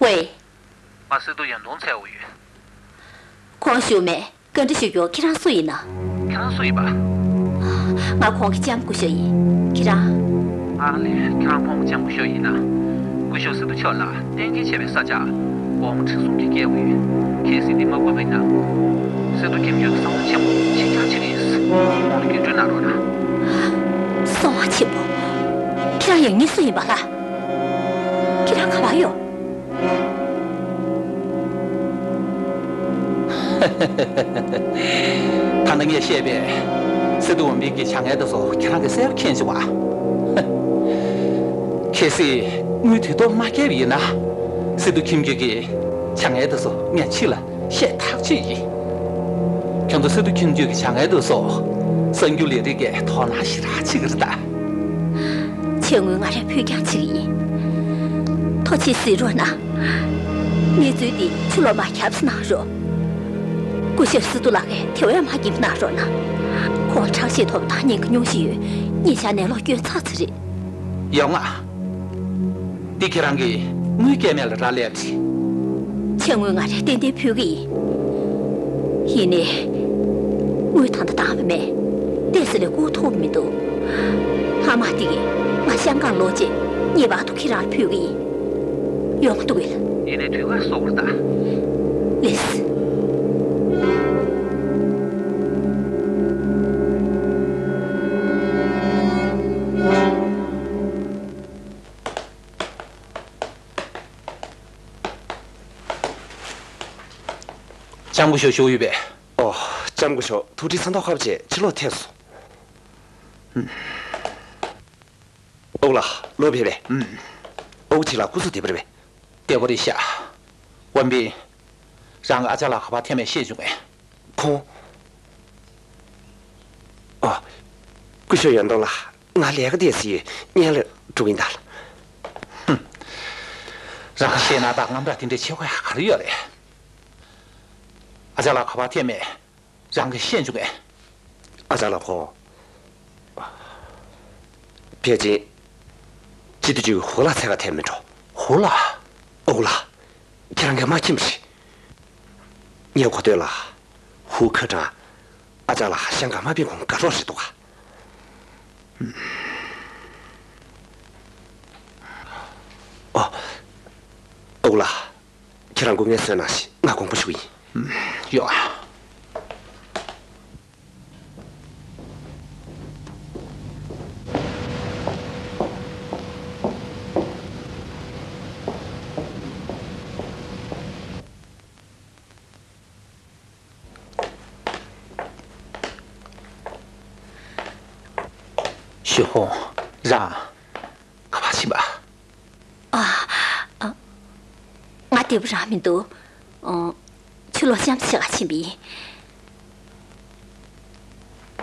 ཝེ། ང་སི་ཏུ་ཡོན་ཏུང་འཚོལ་དགོས་ཡོད། ཁོང་བཞུགས་མེད། བཀའ་འདྲི་ཞུ་རྒྱུ། ཁྱེད་རང་སུ་ཡིན་ན། ཁྱེད་རང་སུ་ཡིན་པ། ང་ཁོང་གི་ལྕམ་སྐུ་ཞབས་ཡིན། ཁྱེད་རང་། ཨ་ལེ། ཁྱེད་རང་ཁོང་གི་ལྕམ་སྐུ་ཞབས་ཡིན་ན། སྐུ་ཞབས་སི་ཏུ་མཆོག་ལ་གཏན་འཁེལ་བྱས་པའི་ས་ཆ་སྒོར་མོ་ཁྲི་སུམ་ཅུ་བསྐྱལ་དགོས་ཡོད། གལ་སྲིད་འདི་མ་བསྐུར་བ་ཡིན་ན། སི་ཏུ་ཁྱིམ་རྒྱུད་ཀྱི་གསང་བ་ཆེན་པོ་ཕྱིར་གྱར་བྱེད་ཀྱི་ཡིན། ཁོང་ལ་སྐྱོན་བརྗོད་གནང་རོགས་གནང་། གསང་བ་ཆེན་པོ། ཁྱེད་རང་ཡང་སྙིང་སུ་ཡིན་པ་ལགས། ཁྱེད་རང་ག་པར་ཡོད། ད་ནི་ངས་བཤད་པའི་སི་ཏུ་འོན་པིན་གྱི་བྱ་ངན་དེ་ཚོ་ཁྱེད་རང་གིས་གསལ་པོ་མཁྱེན་བྱུང་བ། གལ་སྲིད་དངུལ་དུས་ཐོག་མ་བསྐྱལ་བ་ཡིན་ན། སི་ཏུ་ཁྱིམ་རྒྱུད་ཀྱི་བྱ་ངན་དེ་ཚོ་ངས་ཕྱི་ལ་བཤད་ཐག་ཆོད་ཡིན། ཁྱོད་ཚོ་སི་ཏུ་ཁྱིམ་རྒྱུད་ཀྱི་བྱ་ངན་དེ་ཚོ་གསར་འགྱུར་ལས་རིགས་ཀྱིས་དོ་སྣང་ཞེ་དྲག་བྱེད་ཀྱི་རེད་ད། ཕྱི་དངུལ་ང་རས་ཕུལ་རྐྱང་བྱེད་ཀྱི་ཡིན། ཐུགས་རྗེ་གཟིགས་རོགས་གནང་། གནས་ཚུལ་འདི་ཕྱི་ལོགས་མ་ཁྱབ་ཙམ་གནང་རོགས། སྐུ་ཞབས་སི་ཏུ་ལགས་ཀྱིས་དེ་བས་མ་ཡིན་པ་གནང་རོགས་གནང་། ཁོང་ཁྲག་ཤེད་མཐོ་པོ་དང་ཉེན་ཁ་ཉུང་ཤོས་ཡོད། ཉིན་ཞག་ནད་ལོག་སྐྱོན་ཚར་ཚར་རེད། ཡོང་ང་། འདི་ཁྱེད་རང་གིས་དངུལ་སྐྱེལ་མེད་ལ་རག་ལས་པ་རེད། ཕྱི་དངུལ་ང་རས་ཏན་ཏན་ཕུལ་གྱི་ཡིན། ཡིན་ནའི། དངུལ་ད་ལྟ་འདང་བ་མེད། ཏོག་ཙམ་ལས་བསྐུར་ཐུབ་མི་འདུག་ལྷག་མ་འདི་གིས་ང་ཤང་ཀང་ལོག་རྗེས་ངེས་པར་དུ་ཁྱེད་རང་ལ་ཕུལ་གྱི་ཡིན། ཡོང་འདུག་གས། ཡིན་ནའི་དུས་ཁ་སོ་བར་ད། ལེགས། ལྕམ་སྐུ་ཞབས་བཞུགས་ཡོད་པས། ཨོ། ལྕམ་སྐུ་ཞབས་ཐུགས་ཁྲལ་ཚ་མདོག་ཁ་པོ་བྱས་ཕྱི་ལོགས་ཐད་སོང་། ཨོ་ལགས། ལོག་ཕེབས་པས། ཨུམ། ཨོ་ཁྱེད་ལགས་སྐུ་གཟུགས་བདེ་པོ་རེད་པས། བདེ་པོ་རེད་ཤག་འོན་པིན། རང་གི་ཨ་ཅག་ལགས་ག་པར་ཐད་མེད་ཤེས་བྱུང་ངས། ཁོང་། ཨོ། སྐུ་ཞབས་ཡོན་ཏུང་ལགས། ང་ལས་ཀ་དེ་སི་ཡོད་ཉན་ལ་འགྲོ་ཡིན་ད་ལ། ཧུམ། རང་གི་བཤད་ན་ད་དངངས་སྐྲག་དེ་འདྲའི་ཆེ་གོ་ཡ་ག་རེ་ཡོད་རེད། ཨ་ཅག་ལགས་ག་པར་ཐད་མེད། རང་གིས་ཤེས་བྱུང་ངས། ཨ་ཅག་ལགས་ཁོང་། ཕལ་ཆེར། སྤྱི་འཐུས་ཀྱི་ཧུ་ལགས་འཚོལ་ག་ཐད་མེད་འགྲོ། ཧུ་ལགས། ཨོ་ལགས། ཁྱེད་རང་གིས་མ་མཁྱེན་པ་རེད། ངས་གོ་ཐོས་ལ། ཧུ་ཁ་ཀྲང་། ཨ་ཅག་ལགས་ཤང་ཀང་མ་པའི་ཁོང་དགའ་རོགས་རེད་འདུག་ག་ཨོ། ཨོ་ལགས། ཁྱེད་རང་སྐུ་ངལ་གསོ་གནང་ཞིག་ང་དགོངས་པ་ཞུ་གི་ཡིན། ཡོ། ཞོ་ཧོང་། རང་། ག་པར་ཕྱིན་པ། ཨ། ཨ། ང་བདེ་པོ་རང་མི་འདུག་ཨ། ཕྱི་ལོགས་འཆམ་བྱེད་ག་ཕྱིན་པ་ཡིན།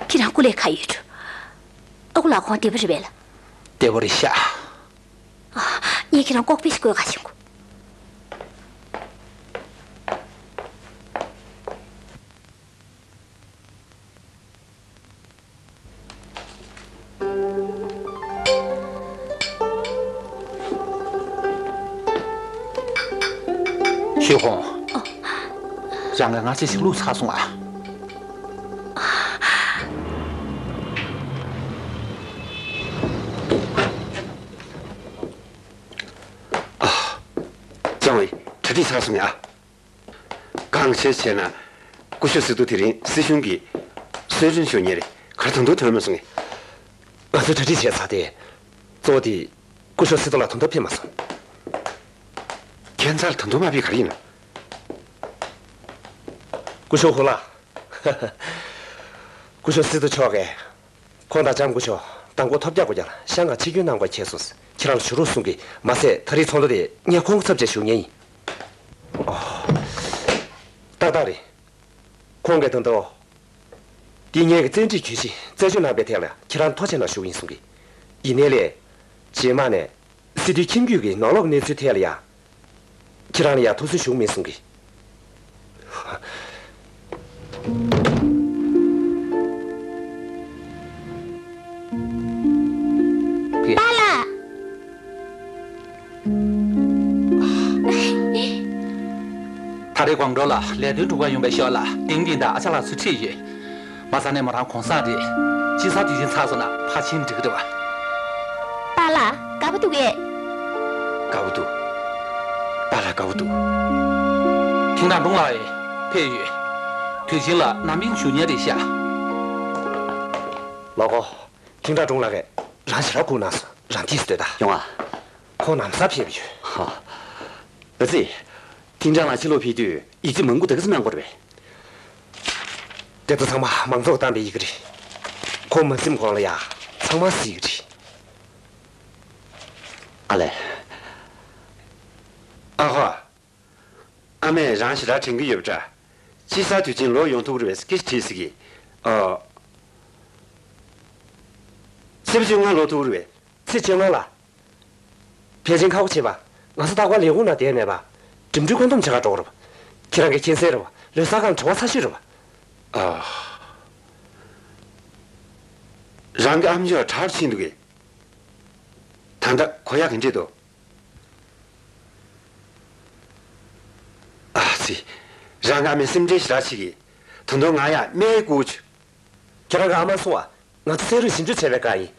ཁྱེད་རང་སྐུ་ལས་ག་ཡོད་འགྲོ། ཨ་ཁུ་ལགས་ཁོང་བདེ་པོ་རེད་པས་ལགས། བདེ་པོ་རེད་ཤག་ཨ། ངས་ཁྱེད་རང་ལྐོག་ཕེབས་ཤིག་བསྐོས་ག་ཕྱིན་གོ། ཞོ་ཧོང་། ཨ། རང་གིས་ང་ཚོ་ཞིག་བླུགས་ཚར་སོང་ཨ། ཨ། ཅང་ཝེ། གྲ་སྒྲིག་ཚར་སོང་ངས་ཨ། གང་བྱས་བྱས་ན། སྐུ་ཞབས་སི་ཏུ་དེ་རིང་སྲིད་གཞུང་གི་གསོལ་མགྲོན་ཞུ་མཁན་རེད། ག་རེ་ད་དུང་ཐོན་མ་སོང་ངས། ང་ཚོས་གྲ་སྒྲིག་བྱས་ཚར་ཏེ། གཙོ་བོ་དེ། སྐུ་ཞབས་སི་ཏུ་ལགས་ད་དུང་ཕེབས་མ་སོང་། ཁྱད་མཚར་ད་དུང་མ་ཕེབས་ག་རེ་ཡིན་ན། སྐུ་ཞབས་ཧུ་ལགས། སྐུ་ཞབས་སི་ཏུ་མཆོག་གིས། ཁོང་དང་ལྕམ་སྐུ་མཆོག་མདང་དགོང་ཐོལ་རྒྱག་སྒོ་རྒྱག་ལ་ཤང་ཀང་ཆིབས་བསྒྱུར་གནང་དགོས་ཁེལ་སོང་། ཁྱེད་རང་ལ་ཞུ་རོགས་གསུང་གི། མ་ཟད་ད་རེས་ཚོགས་འདུ་དེ་ངས་ཁོང་ཚབ་བྱས་ཞུ་མཁན་ཡིན། ཨོ། ཏག་ཏག་རེད། ཁོང་གིས་ད་དུང་། འདི་ངེད་ཀྱི་བཙན་ཁྲིད་གྱོད་གཞི་རྩད་གཅོད་གནང་པའི་ཐད་ལ་ཁྱེད་རང་ཐུགས་རྗེ་གནང་ཞུ་གི་ཡིན་གསུང་གི། ཡིན་ནའི་ལས། རྗེས་མ་ནས། སི་ཏུའི་ཁྱིམ་རྒྱུད་ཀྱི་ནང་ལོགས་གནས་ཚུལ་ཐད་ལ་ཡ། ཁྱེད་རང་ལ་ཡ་ཐུགས་སུན་ཞུ་གི་མིན་གསུང་གི། པཱ་ལགས། ད་རེས་ཀོང་ཀྲོའུ་ལ་ལས་དོན་སྒྲུབ་གར་ཡོང་བའི་ཞོར་ལ་ཏིང་ཏིང་དང་ཨ་ཅག་ལགས་ཚུར་ཁྲིད་ཡོད། མ་རྩ་ནས་མོ་རང་གུང་སེང་རེད། དཔྱིད་གསར་དུས་ཆེན་ཚར་སོང་ན་ཕར་ཕྱིན་འགྲིག་གི་རེད་པ། པཱ་ལགས་དགའ་པོ་འདུག་གས། དགའ་པོ་འདུག་པཱ་ལགས་དགའ་པོ་འདུག་ཐིང་ཀྲང་ཀྲུང་ལགས་ཡང་ཕེབས་ཡོད། དུས་ཆེན་ལ་ནང་མི་བཞུགས་མཁན་རེད་ཤག་ལགས་སོ། ཐིང་ཀྲང་ཀྲུང་ལགས་ཀྱིས་རང་ཞེ་དྲག་སྒུག་གནང་སོང་། རང་འདིར་སྡོད་དང་། ཡོང་ཨ། ཁོང་ལམ་སང་ཕེབས་ཡོད། ཧ། ཨ་ཙི། ཐིང་ཀྲང་ལགས་ཕྱི་ལོགས་ཕེབས་དུས་ཡིག་ཆ་མང་པོ་དེ་ག་ཙམ་གནང་དགོས་རེད་པས། དེ་ཚོ་ཚང་མ་མང་ཚོགས་བཏང་པའི་ཡི་གེ་རེད། ཁོང་མ་ཟིན་གོང་ལ་ཡ་ཚང་མ་གཟིགས་ཀྱི་རེད། ཨ་ལས། ཨ་ཧོ། ཨ་མས་རང་ཞེ་དྲག་དྲན་གྱི་ཡོད་པ་འདྲ། དཔྱིད་གསར་དུས་ཆེན་ལོག་ཡོང་ཐུབ་ཀྱི་རེད་པས་སྐད་ཆ་དྲིས་ཟེར་གི། ཨོ། ཚེས་པ་བཅོ་ལྔ་ལོག་ཐུབ་ཀྱི་རེད་པས། ཚེས་བཅོ་ལྔ་ལ། ཕལ་ཆེར་ཁག་པོ་བྱེད་པ། ང་ཚོ་རྟག་པར་ལས་ཁུངས་ནང་བསྡད་མེད་པ། འགྲིམ་འགྲུལ་བཀོད་འདོམས་བྱེད་གར་འགྲོ་དགོས་རེད་པ། ཁྱེད་རང་གིས་མཁྱེན་གསལ་རེད་པ། ལོ་གསར་སྒང་བྲེལ་བ་ཚ་ཤོས་རེད་པ། ཨ། རང་གི་ཨ་མཆོག་དྲག་རུ་ཕྱིན་འདུག་གས། ད་ལྟ་གོ་ཡག་ག་འདྲས་འདུག་ཨ་ཙི། རང་གི་ཨ་མས་སེམས་ཁྲལ་ཞེ་དྲག་བྱེད་ཀྱི། ད་དུང་ང་ཡ་སྨན་བསྐུར་བྱུང་། ཁྱེད་རང་གི་ཨ་མ་སོང་བ། ང་ཚོ་ཚན་རིག་ཞིབ་འཇུག་བྱས་པའི་སྒང་ཡིན།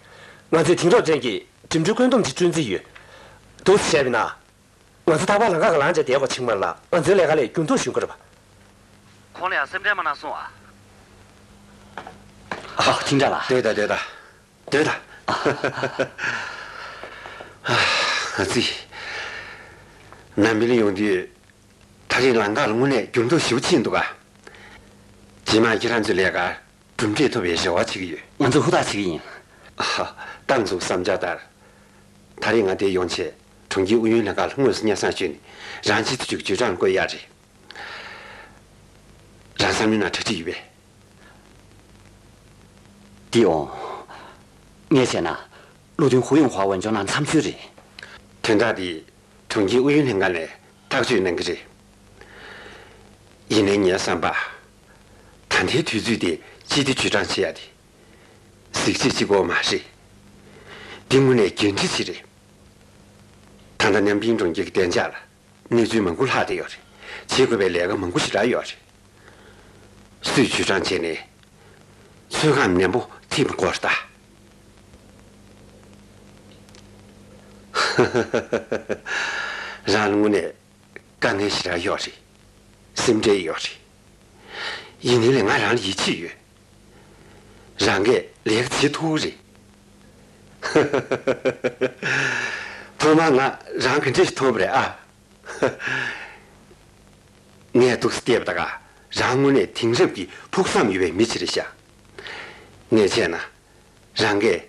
ང་ཚོས་དེང་རབས་ཅན་གྱི་འགྲིམ་འགྲུལ་བཀོད་འདོམས་ཀྱི་སྤྲོད་རྩིས་ཡོད། འདུག་སེ་བྱས་པ་ཡིན་ན། ང་ཚོ་རྟག་པར་ལམ་ཁ་ག་ལངས་བྱས་བསྡད་དགོས་ཕྱིན་མ་ལ་ང་ཚོའི་ལས་ཀ་ལས་འགྱུར་ལྡོག་བྱུང་གི་རེད་པ། ཁོང་ལ་ཡང་སེམས་ཁྲལ་མ་གནང་སོང་ཨ། ཨ། ཐིང་ཀྲང་ལགས། སྡོད་དང་སྡོད་དང་། སྡོད་དང་། ཨ་ཙི། ནམ་ཕི་ལ་ཡོང་དུས། ད་རེས་ལམ་ཁ་ལ་དངོས་གནས་འགྱུར་ལྡོག་ཞེ་པོ་ཕྱིན་འདུག་ག་རྗེས་མ་ཁྱེད་རང་ཚོའི་ལས་ཀར་གྲུབ་འབྲས་ཐོབ་པའི་རེ་བ་བྱེད་ཀྱི་ཡོད། ང་ཚོ་ཧུར་ཐག་བྱེད་ཀྱི་ཡིན། ཨ། ད་ང་ཚོའི་བསམ་འཆར་ལྟར། ད་རེས་ང་འདིར་ཡོང་ཆེད་གྲོང་ཁྱེར་ཨུ་ཡོན་ལྷན་ཁང་ལ་དངོས་སུ་སྙན་སེང་ཞུས་ནས་རང་སྤྱི་འཐུས་ཀྱི་ཅུས་ཀྲང་བསྐོ་ཡག་རེད། རང་བསམ་བློའི་ནང་གྲ་སྒྲིག་ཡོད་པས། འདི་འོང་། ངས་བྱས་ན། བློ་མཐུན་ཧུའུ་ཡུང་ཧྭ་ཝུན་ཅུང་ལ་འཚམས་ཤོས་རེད། དོན་དག་འདི་གྲོང་ཁྱེར་ཨུ་ཡོན་ལྷན་ཁང་ནས་ཐག་གཅོད་གནང་གི་རེད། ཡིན་ནའི་ངའི་བསམ་པ། ད་ལྟའི་དུས་ཚོད་འདི་སྤྱི་བདེ་ཅུས་ཀྲང་བྱེད་ཡ་དེ། གཟི་བརྗིད་གཅིག་པོ་མ་རེད། འདི་དངོས་གནས་འགན་འཁྲི་ཞིག་རེད། ད་ལྟ་ནན་པིང་གྲོང་ཁྱེར་གྱི་བདེ་འཇགས་ལ་གནས་ཚུལ་མང་པོ་ལྷག་བསྡད་ཡོད་རེད། བྱེད་དགོས་པའི་ལས་ཀ་མང་པོ་ཞེ་དྲག་ཡོད་རེད། སུས་ཅུས་ཀྲང་བྱས་ནས། ཚོད་བགམ་ནན་པོ་ཐེབས་དགོས་རེད་ད། རང་ལ་དངོས་གནས་དཀའ་ངལ་ཞེ་དྲག་ཡོད་རེད། སེམས་ཁྲལ་ཡོད་རེད། ཡིན་ནའི་ལས་ང་རང་ལ་ཡིད་ཆེས་ཡོད། རང་གིས་ལས་ཀ་བྱེད་ཐུབ་ཀྱི་རེད། ཐོག་མར་ང་རང་ག་འདྲ་ཞིག་མཐོང་བ་རེད་ཨ། ངས་འདུག་སེ་བལྟས་པ་ད་ག་རང་དངོས་གནས་དེང་རབས་ཀྱི་ཕུགས་བསམ་ཡོད་པའི་མི་ཞིག་རེད་ཤག་ངས་བྱས་ན། རང་གིས་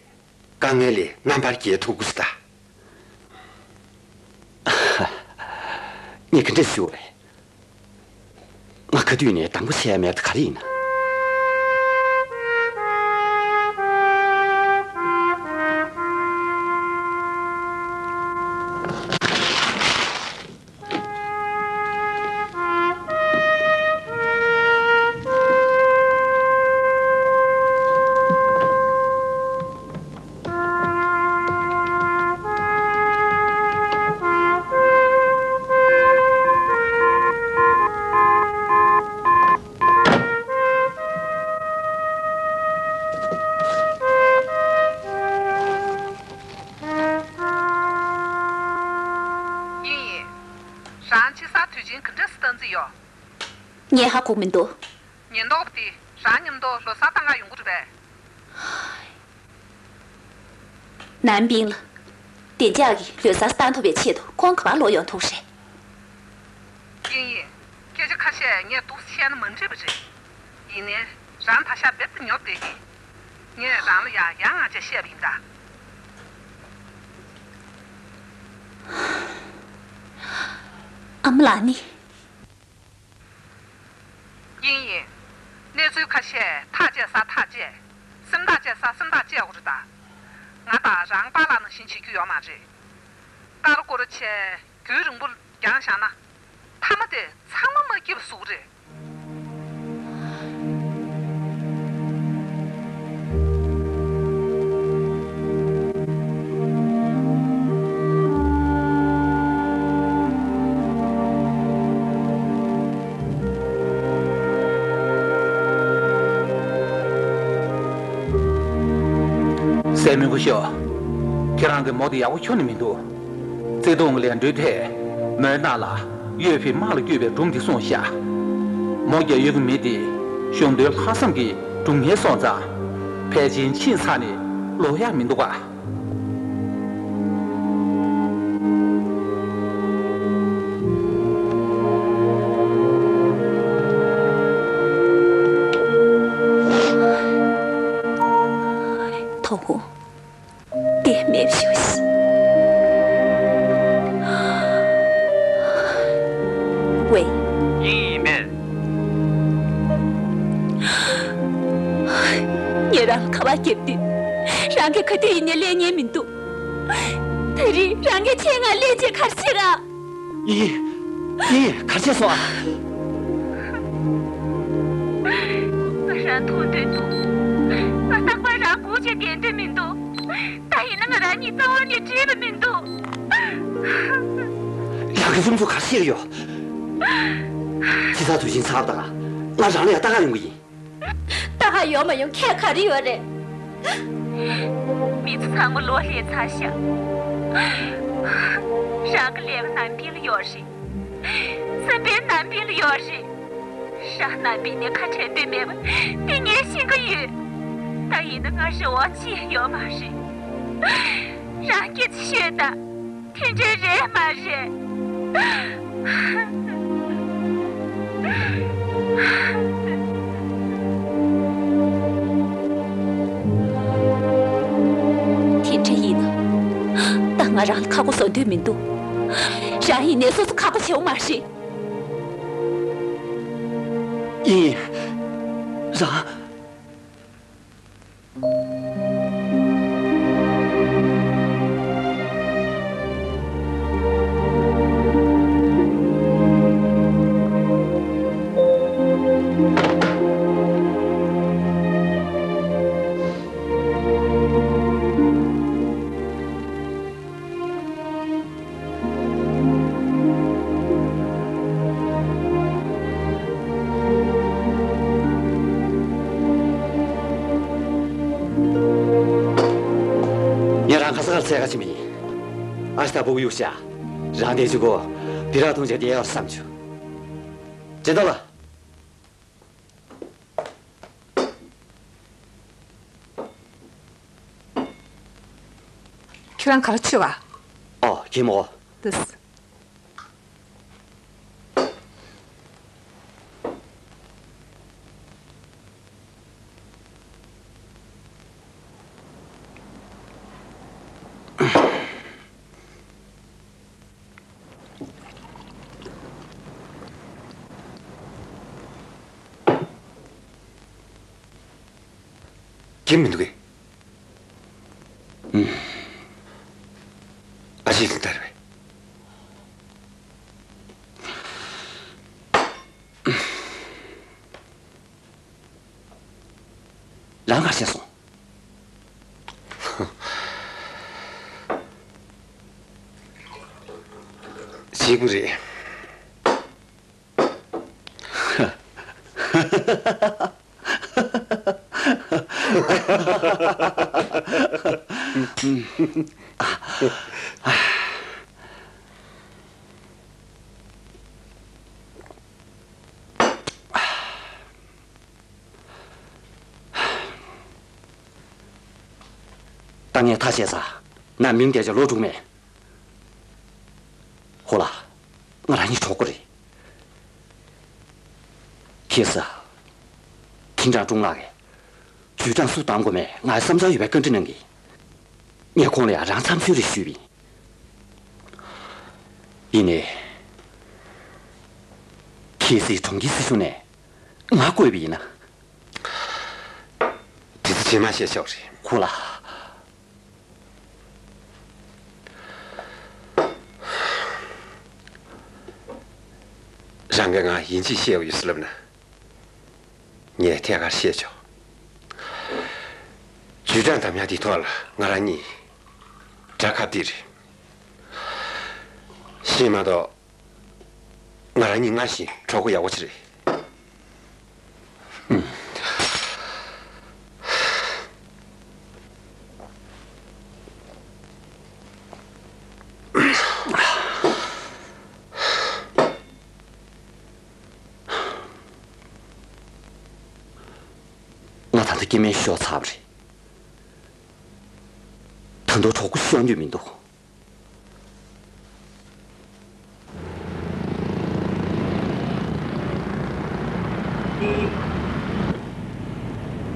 དཀའ་ངལ་ལས་རྣམ་པར་རྒྱལ་ཐུབ་ཀྱི་རེད་ད། ངས་ག་འདྲས་ཞུ་དགོས་རེད། ང་ག་དུས་ནས་སྡང་པོ་བྱས་ཡ་མེད་ད་ག་རེ་ཡིན་ན། ཡིན་ཡིན། རང་ཕྱི་གསལ་དུས་ཆེན་ག་འདྲ་སེ་བཏང་རྩིས་ཡོད། ངས་ཧ་གོ་མི་འདུག་ཉེན་རྟོག་པ་དེ་རང་མཉམ་དུ་ལོ་གསར་གཏོང་ག་ཡོང་གི་རེད་པས། ནན་པིང་ལ། བདེ་འཇགས་ཀྱི་ལོ་གསར་གཏོང་ཐུབ་པའི་ཆེད་དུ་ཁོང་ག་པར་ལོག་ཡོང་ཐུབ་རེད། ཡིན་ཡིན། སྐད་ཆ་ཁ་ཤས་ངས་འདུག་སེ་བཤད་ན་མ་འགྲིག་པ་རེད། ཡིན་ནའི། རང་ད་ཆ་རྦད་དེ་ཉོབ་བསྡད་ཀྱིན། ངས་རང་ལ་ཡང་ཡང་ང་ཅག་བཤད་པ་ཡིན་ད། ཨ་མ་ལགས་ནི། ཡིན་ཡིན། གནས་ཚུལ་ཁ་ཤས་ཐག་བཅད་ས་ཐག་བཅད། སེམས་ཐག་བཅད་ས་སེམས་ཐག་བཅད་དགོས་རེད་ད། ང་དང་རང་པཱ་ལགས་ནང་བཞིན་བྱེད་རྒྱུ་ཡོད་མ་རེད། ཀ་ར་ཀོ་ར་བྱས་རྒྱུན་རིང་པོ་བརྒྱངས་བཞག་ན། མཐའ་མ་དེ་ཚང་མ་མ་སྐྱིད་པ་བཟོ་གི་རེད། སྲས་མོ་སྐུ་ཞབས། ཁྱེད་རང་གི་མོ་དེ་ཡག་པོ་ཁྱོན་ནས་མི་འདུག་བརྩེ་དུང་གི་ལས་འགྲོའི་ཐད། མོའི་རྣ་ལ་གཡོ་བའི་དམག་ལ་བསྐྱོད་པའི་སྒྲུང་དེ་གསུངས་ཤག་མོ་རྒྱ་ཡུལ་གྱི་མི་དེ་གཞུང་དོན་ལྷག་བསམ་གྱི་སྒྲུང་སྙན་སོང་ཙང་། ཕལ་ཆེར་ཕྱིན་ཚར་ནས་ལོག་ཡག་མི་འདུག་ག་ཐོ་ཧུ། དེ་མེད་ཞུ་ཤི། ཝེ། ཡིན་ཡིན་མེད། ངས་རང་ལ་ཁ་པར་བརྒྱབ་དུས། རང་གིས་ག་དུས་ཡིན་ནའི་ལེན་མཁན་མི་འདུག་ད་རེས་རང་གིས་ཆེད་མངགས་ལེན་བྱས་ག་རེ་བྱེད་ར། ཡིན། ཡིན། ག་རེ་བྱས་སོང་ཨ། ང་རང་མཐོང་འདོད་འདུག་ང་རྟག་པར་རང་སྒུག་བྱས་བསྡད་འདོད་མི་འདུག་ད་ཡིན་ན་ང་རང་གཉིས་རྩ་བ་ནས་འགྲིག་པ་མི་འདུག་རང་གི་སེམས་ཚོར་ག་རེ་བཤད་ཀྱི་ཡོད། ཕྱི་ཚ་དུས་ཆེན་ཚར་བ་དང་ང་རང་ལ་ཡང་ལྟ་ག་ཡོང་གི་ཡིན། ལྟ་ག་ཡོང་མ་ཡོང་ཁྱད་ག་རེ་ཡོད་རེད། མི་ཚོ་ཚང་མ་ལོ་ལས་ཚར་ཤག་རང་གི་ལས་ཀ་ནན་པིང་ལ་ཡོད་རེད། སེམས་པའི་ནན་པིང་ལ་ཡོད་རེད། རང་ནན་པིང་ནས་ཁ་བྲལ་འདོད་མེད་པ་དེ་ངས་ཤེས་ཀྱི་ཡོད། ད་ཡིན་ན་ང་རེ་བ་ཅི་ཡང་ཡོད་མ་རེད། རང་སྐད་ཆ་ཤོད་དང་། དེ་འདྲ་རེད་མ་རེད། དེ་འདྲ་ཡིན་ན། ད་ང་རང་ལ་ཁག་པོ་བཟོ་འདོད་མི་འདུག་རང་ཡིན་ནའི་སོ་སོ་ཁག་པོ་བྱེད་འོ་མ་རེད། ཡིན། རང་། འཚོལ་ག་ཕྱིན་པ་ཡིན། ཨ་ཞེ་དང་ཕྲུ་གུ་གཡུག་བཞག་རང་བསྡད་བཅུག་གོ། སྦི་རག་འཐུང་བྱས་བསྡད་ཡོད་བསམ་བྱུང་། ཇེ་མདོ་ལ། ཁྱེད་རང་ག་རེ་མཆོད་ག་ཨོ། གད་མོ། ཏིས། གད་མི་འདུག་གས། ཨུམ། ཨ་ཅེ་ལ་ལྟ་རེད་པས། རང་ག་རེ་བྱས་སོང་། བྱེད་དགོས་རེད། ད་ངས་ཐག་བཅད་ཚར། ང་མིང་བཏགས་བྱས་ལོ་དྲུག་མེད། ཧོ་ལ། ང་རང་ཉིད་གྲོགས་པོ་རེད། ཁྱེད་ས། ཐིང་ཀྲང་ཀྲུང་ལགས་ཀྱིས་ཇུས་ཀྲང་སུ་བདམས་དགོས་མེད་ང་བསམ་འཆར་ཡོད་པའི་བཀའ་འདྲི་གནང་གི། ངས་ཁོང་ལ་ཡང་རང་འཚམས་ཤོས་རེ་ཞུས་པ་ཡིན། ཡིན་ནའི། ཁྱེད་སའི་གྲོང་ཁྱེར་སྲིད་གཞུང་ནས་ང་བསྐོས་པ་ཡིན་ན། དེ་ཚོ་རྗེས་མ་བཤད་ཆོག་རེད། ཁོ་ལ། རང་གིས་ང་ཡིན་གཅིག་བཤད་ཡོད་ཟེར་ལབ་ན། ངས་ཐད་ཀར་བཤད་ཆོག་ཇུས་ཀྲང་འདམ་ཡག་འདིའི་ཐོག་ལ་ང་རང་གཉིས་དགྲ་ཁ་གཏད་རེད། ཤེས་མ་གཏོགས། ང་རང་གཉིས་སྔར་བཞིན་གྲོགས་པོ་ཡག་པོ་ཅིག་རེད། ང་ད་ལྟ་སྐྱེ་དམན་ཤོར་ཚར་བ་རེད། ད་དུང་གྲོགས་པོ་ཤོར་འདོད་མི་འདུག་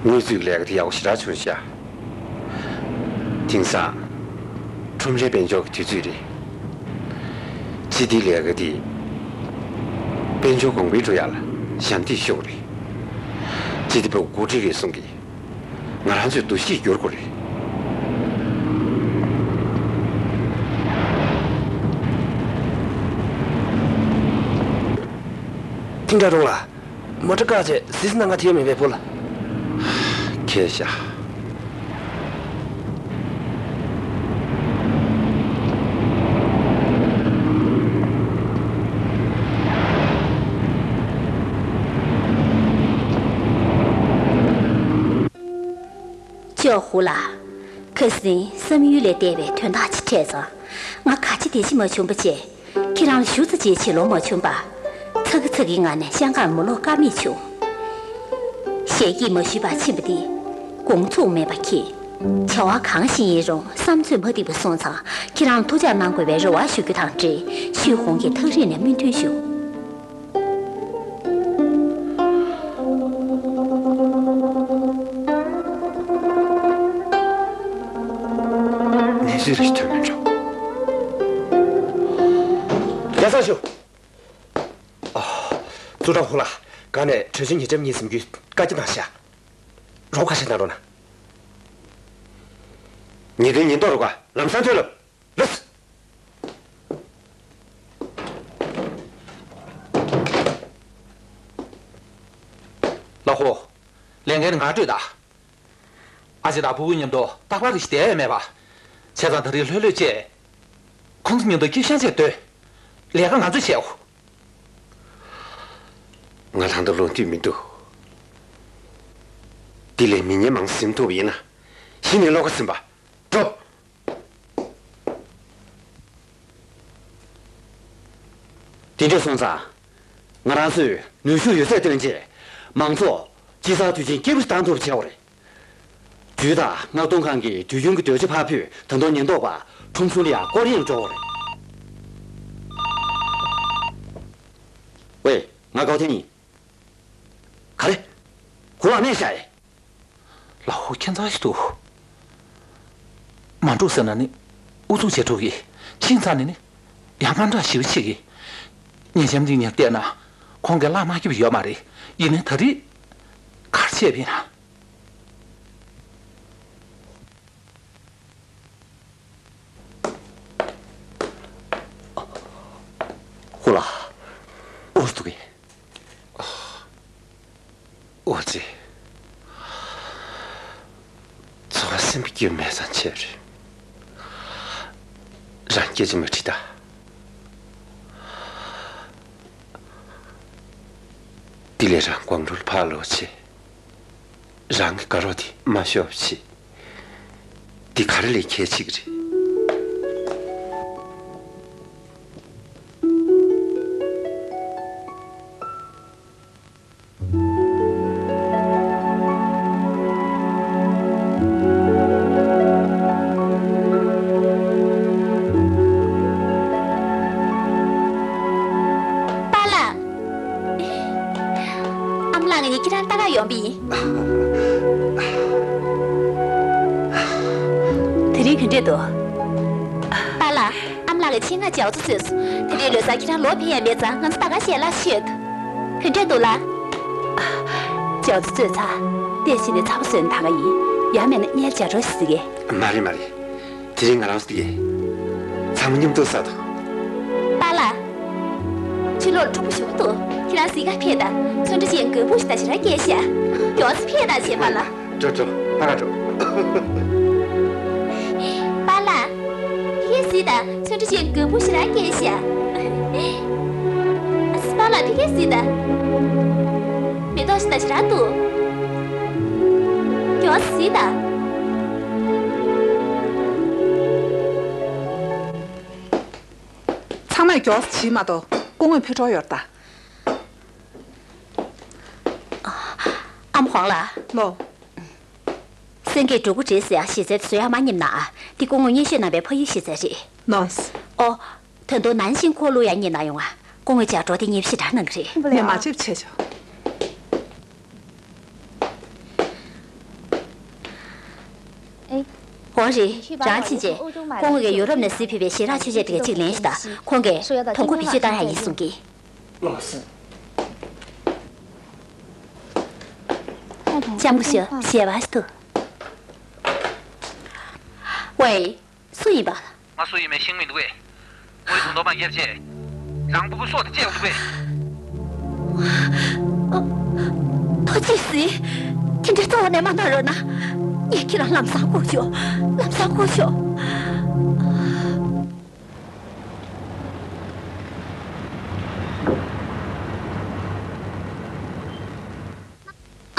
དངུལ་རྩིས་ཀྱི་ལས་ཀ་དེ་ཡག་པོ་ཞེ་དྲག་བྱུང་ཤག་དེང་སང་ཁྲོམ་རའི་དཔལ་འབྱོར་གྱི་དུས་ཚོད་རེད། སྤྱི་བདེའི་ལས་ཀ་དེ་དཔལ་འབྱོར་གོང་འཕེལ་འགྲོ་ཡག་ལ་ཞབས་འདེགས་ཞུ་དགོས་རེད། སྤྱི་བདེ་པུའུ་འགོ་ཁྲིད་རེད་གསུང་གི། ང་རང་ཚོས་འདུ་ཤེས་བསྒྱུར་དགོས་རེད། ཐིང་ཀྲང་ཀྲུང་ལགས། མོ་ཊ་བཀག་བྱས་ཟིག་ཟིག་གནང་ག་དེ་ཡོད་མེད་པའི་བུ་ལ། ཁྱེད་ཤ། ཅོག་ཧུ་ལགས། ཁ་སང་བསམ་ཡུལ་ལས་འདས་པའི་དོན་དག་ཅིག་འཕྲད་ཙང་། ང་ག་བྱེད་འདི་བྱེད་མ་བྱུང་བ་བྱས། ཁྱེད་རང་ལ་ཞུ་ཚ་བྱེད་ཆེད་ལོག་མ་བྱུང་པ། ཚ་གི་ཚ་གི་ངང་ནས་ཤང་ཀང་མ་ལོག་ཀ་མེད་བྱུང་། ཞལ་གྱིས་མ་ཞུས་པར་ཕྱིན་པ་འདི་དགོངས་ཚོམ་མེད་པ་ཁྱེད། བྱ་བ་གང་ཞིག་ཡིན་རུང་བསམ་ཚོད་མ་འགྲིག་པ་སོང་ཙང་ཁྱེད་རང་ལ་ཐུགས་ཅག་གནང་དགོས་པའི་རེ་བ་ཞུ་རྒྱུ་དང་འབྲེལ་ཤུས་ཧོང་གིས་ཐག་རིང་ནས་སྨོན་འདུན་ཞུ། གནས་ཚུལ་རེ་ཞིག་ཐོན་མི་འགྲོ། ཡ་ས་ཞུ། ཨ། ཙུའུ་ཀྲང་ཧུ་ལགས། སྒང་ནས་གྲོས་ཆོད་ཉེ་འགྲམ་གཉིས་ཟིན་རྒྱུའི་བཀའ་རྒྱ་གནང་ཤག་རོགས་ཁ་ཤས་གནང་རོགས་གནང་། ཉེས་དོན་ཉེན་རྟོག་རུ་ཁག་ལམ་སང་ཐོན་ལབ། ལགས་སོ། ལགས་ཧོ། ལས་འགན་ང་སྤྲོད་དང་། ཨ་ཅེ་དང་ཕྲུ་གུ་མཉམ་དུ་རྟག་པར་རེ་ཞིག་བསྡད་ཡོད་མེད་པ། བྱས་ཙང་ད་རེས་ལྷོད་ལྷོད་བྱས། ཁོང་ཚོ་མཉམ་དུ་སྐྱིད་ཤང་བྱས་སྡོད། ལས་ཀ་ང་ཚོས་བྱེད་འོ། ང་ད་ལྟ་ལོ་དུས་མི་འདུག་དེ་ལས་མི་ཉན་མང་ཟིན་ཐུབ་པ་ཡིན་ན། གཞི་ནས་བློ་ཁ་ཟིན་པ། འགྲོ། དེ་འདྲ་སོང་ཙང་། ང་རང་ཚོས་ནུས་ཤུགས་ཡོད་ཚད་བཏོན་བྱས། མང་ཚོགས་དཔྱིད་གསར་དུས་ཆེན་སྐྱིད་པོ་ཞིག་གཏོང་ཐུབ་པ་བྱེད་དགོས་རེད། ཇུས་དང་མངགས་གཏོང་ཁང་གིས་དུས་རྒྱུན་གྱི་འདོད་ཆགས་འཕར་ཕུད་ད་དུང་ཉེན་རྟོག་པ་ཁྲོམ་གཞུང་ལ་ཡང་སྐོར་གཡེང་འགྲོ་དགོས་རེད། ཝེ། ང་ཀའོ་ཐེན་ཡིན། ག་རེ། གོ་ལག་མེད་ཤག་ཨེ། ལ་ཧོ་ཁྱད་མཚར་ཞིག་འདུག་མ་འགྲོ་ཟེར་ན་ནི་ཨུ་ཚུགས་བྱེད་འགྲོ་གི། ཕྱིན་ཚར་ནས་ནི་ཡང་དངངས་སྐྲག་ཞེ་པོ་བྱེད་ཀྱི། ཉེ་འཆམ་འདི་ཉར་བལྟས་ན་ཁོང་གིས་གླགས་མ་རྒྱབ་ཡོད་མ་རེད། ཡིན་ནའི་ད་རེས་ག་རེ་བྱས་པ་ཡིན་ན། ཧུ་ལ། ཨོ་སྟུ་གེ། ཨོ་ཙི། ཚོར་བ་སེམས་པའི་སྐྱོན་མེད་ཙང་ཆེ་རེད། རང་སྐད་ཆ་མ་དྲིས་ད། དེ་ལས་རང་དགོང་དྲོ་ལ་ཕར་ལོག་བྱས། རང་གི་དགའ་རོགས་དེ་མ་ཤོར་བ་བྱེད། འདི་ག་རེ་ལས་གལ་ཆེ་གི་རེད། པཱ་ལགས། ཨ་མ་ལགས་ང་གཉིས་ཁྱེད་རང་ལྟ་ག་ཡོང་པ་ཡིན། དེ་རིང་ག་འདྲས་འདུག་པཱ་ལགས། ཨ་མ་ལགས་ཀྱིས་ཆེད་མངགས་ཅའོ་ཙི་བཟོས་སོང་། དེ་རིང་ལོ་གསར་ཁྱེད་རང་ལོག་ཕེབས་ཡ་མེད་ཙང་ང་ཚོ་ད་ག་ཞལ་ལག་མཆོད་དོ། ག་འདྲས་འདུག་ལགས། ཅའོ་ཙི་བཙོས་ཚར། བལྟས་ཕྱིན་ནས་ཚ་པོ་བཟོས་ན་ད་ག་ཡིན། ཡང་མེད་ན་སྔོན་ལ་ལྗགས་སྒྲོག་ཞིག་བཟོ་གི། མ་རེད་མ་རེད། དེ་རིང་ང་རང་ཚོ་དེ་གས་ཚང་མ་མཉམ་དུ་ཟ་དང་། པཱ་ལགས། ཕྱི་ལོགས་ལ་གྲུང་པོ་ཞེ་པོ་འདུག་ཁྱེད་རང་གཟིགས་ག་ཕེབས་དང་། ཚོན་ཁྲ་ཅན་མགོན་པོ་ཞིག་དང་ཞེ་དྲག་སྐྱེས་ཤག་མགྱོགས་ཙམ་ཕེབས་དང་བྱས་པཱ་ལགས། འགྲོ་འགྲོ། ཕར་འགྲོ། པཱ་ལགས། ཕ་གིར་གཟིགས་དང་། ཚོན་ཁྲ་ཅན་མགོན་པོ་ཞེ་དྲག་སྐྱེས་ཤག་ཨ་ཙི། པཱ་ལགས་ཕ་གིར་གཟིགས་དང་། མེ་ཏོག་ཞིག་དང་ཞེ་དྲག་འདུག་མགྱོགས་ཙམ་གཟིགས་དང་། ཚང་མས་མགྱོགས་ཙམ་བྱེད་མ་གཏོགས་སྐུ་ངོ་ཕེབས་འགྲོ་ཡོད་རེད་ད། ཨ་མ་ཧོང་ལགས། ལོ། སེང་གེས་སྒྲོ་སྐུར་བྲིས་ཟེར་ཡག་གཞི་རྩའི་བཟོ་ཡག་མ་རྙེད་ན་ཨ། འདི་སྐུ་ངོ་སྙན་ཞུ་གནང་བའི་ཕ་ཡུལ་གཞི་རྩ་རེད། ནོས། ཨོ། ད་དུང་ནན་ཞིང་ཁོ་ལུ་ཡང་རྙེད་ན་ཡོང་ཨ། སྐུ་ངོས་ལྗགས་སྒྲོག་དེ་ཉེ་བཞི་དྲག་གནང་གི་རེད། ངས་མ་བརྗེད་བྱས་ཆོག་ཨོ་རེད། རང་ཕྱིན་ཆད་སྐུ་ངོ་གིས་ཡུ་རོབ་ནས་གཟིགས་ཕེབས་པའི་ཞལ་ལག་མཆོད་ཆས་དེ་ག་གཅིག་ལེན་ཤོག་དང་། ཁོང་གིས་དོ་དགོང་བེད་སྤྱོད་བཏང་ཡག་ཡིན་གསུང་གི། ལགས་སོ། ལྕམ་སྐུ་ཞབས། ཞལ་པར་ཞིག་འདུག་ཝེ། སུ་ཡིན་པ། ང་སུ་ཡིན་མིན་ཤེས་མི་འདུག་གས། ངོས་སུ་མདོ་མ་རྒྱབ་བྱས། རང་ཕྲུ་གུ་སྲོག་དེ་བཅད་འདུག་གས། ཐུགས་རྗེ་གཟིགས། དེ་འདྲའི་གཙོ་བོ་ནས་མ་གནང་རོགས་གནང་། ངས་ཁྱེད་རང་ལམ་སང་སྒུག་ཆོག་ལམ་སང་སྒུག་ཆོག་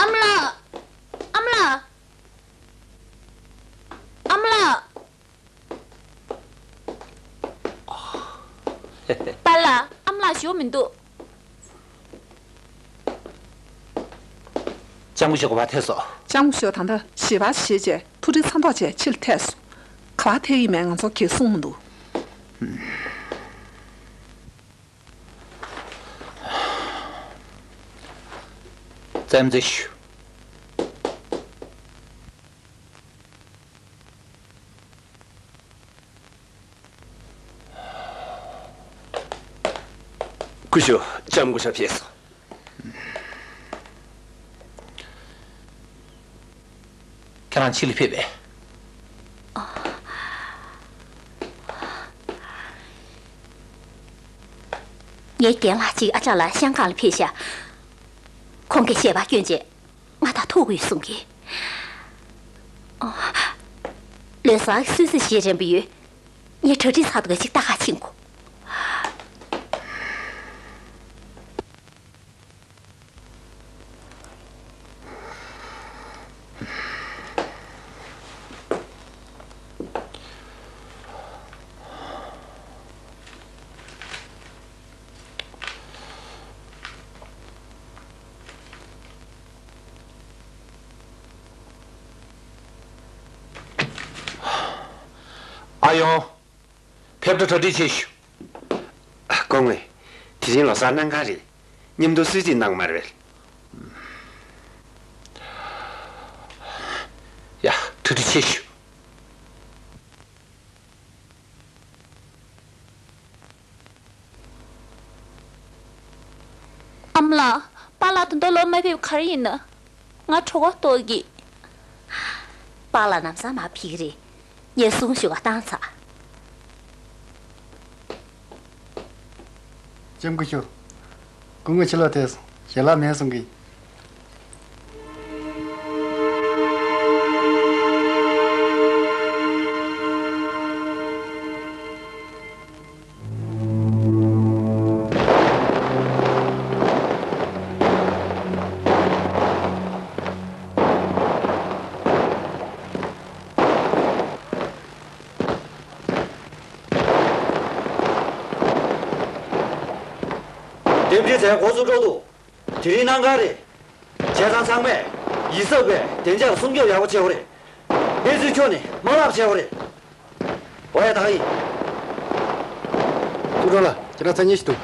ཨ་མ་ལགས། ཨ་མ་ལགས། ཨ་མ་ལགས། པཱ་ལགས། ཨ་མ་ལགས་བཞུགས་མི་འདུག་ལྕམ་སྐུ་ཞབས་ག་པར་ཐལ་སོང་། ལྕམ་སྐུ་ཞབས་ད་ལྟ་ཞལ་པར་ཞིག་བྱས་ཐུགས་རེ་ཚ་མདོག་བྱས་ཕྱིར་ཐལ་སོང་། ག་པར་ཐལ་ཡིན་མིན་ང་ཚོ་གིས་གསུངས་མི་འདུག་བཙན་འཛུལ་ཞུ། སྐུ་ཞབས། ལྕམ་སྐུ་ཞབས་ཕེབས་སོང་། ཁྱེད་རང་ཕྱི་ལ་ཕེབས་པས། ངའི་རྒན་ལགས་གཅིག་ཨ་ཅག་ལགས་ཤང་ཀང་ལ་ཕེབས་ཤག་ཁོང་གིས་ཞལ་པར་བསྐྱོན་རྗེས། ང་དང་ཐུག་དགོས་གསུང་གི། ཨོ། ལོ་གསར་གསོལ་ཚིགས་བཞེས་རན་པ་ཡོད། ངས་གྲ་སྒྲིག་ཚར་དུས་ཅིག་ལྟ་ག་ཕྱིན་གོ། ཨ་ཡོང་། ཕེབས་འགྲོ། གྲ་སྒྲིག་བྱེད་ཤོག་སྐུ་ངོ། དེ་རིང་ལོ་གསར་གནམ་གང་རེད། མཉམ་དུ་གསོལ་ཚིགས་གནང་མ་རེད་པས། ཡ། གྲ་སྒྲིག་བྱེད་ཤོག་ཨ་མ་ལགས། པཱ་ལགས་ད་དུང་ལོག་མ་ཕེབས། ག་རེ་ཡིན་ན། ང་གྲོད་ཁོག་ལྟོགས་ཀྱི། པཱ་ལགས་ལམ་སང་མར་ཕེབས་ཀྱི་རེད། ངས་གསུང་ཞུ་ག་བཏང་ཚར། ལྕམ་སྐུ་ཞབས། སྐུ་ངོ་ཕྱི་ལོགས་ཐད་སོང་། ཞལ་ལག་མེད་གསུང་གི། རྟེན་འབྲེལ་མཛད་འགོ་བཙུགས་འགྲོ་འདུག་དེ་རིང་གནམ་གང་རེད། བྱས་ཙང་ཚང་མས་ཡིད་གཟབ་པའི་བདེ་འཇགས་ལ་སྲུང་སྐྱོབ་ཡག་པོ་བྱེད་དགོས་རེད། གནས་ཚུལ་ཁྱོན་ནས་མ་བརླག་བྱེད་དགོས་རེད། འོ་ཡ། ད་ག་ཡིན། ཐུགས་སྤྲོ་ལགས། ཁྱེད་རང་མཚན་སྙན་ཞིག་འདུག་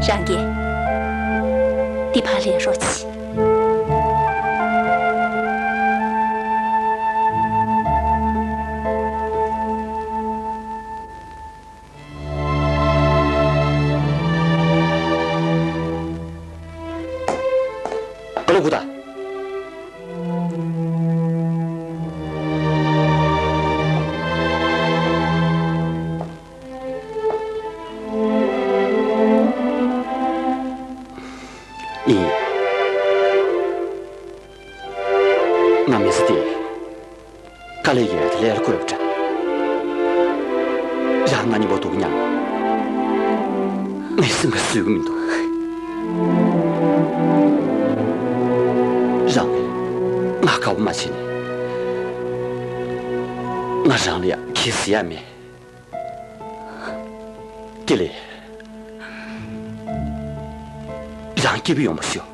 རང་གིས་འདི་ཕར་ལེན་རོགས་གྱིས། ཀ་ལོ་གུ་ད། ཡིན། ང་མི་ཚེ་འདི་དཀའ་ལས་ཡོད་དེ་ལས་ལ་བཀོད་པ་འདྲ། རང་ང་གཉིས་པོ་སྡུག་མྱངས། ངའི་སེམས་ཁ་བཟོད་ཀྱི་མི་འདུག་རང་གིས་ང་དགའ་པོ་མ་བྱས་ནས། ང་རང་ལ་ཡང་ཁྱད་གསོད་ཡ་མེད། དེ་ལས་རང་སྐྱིད་པོ་ཡོང་བ་ཤོག་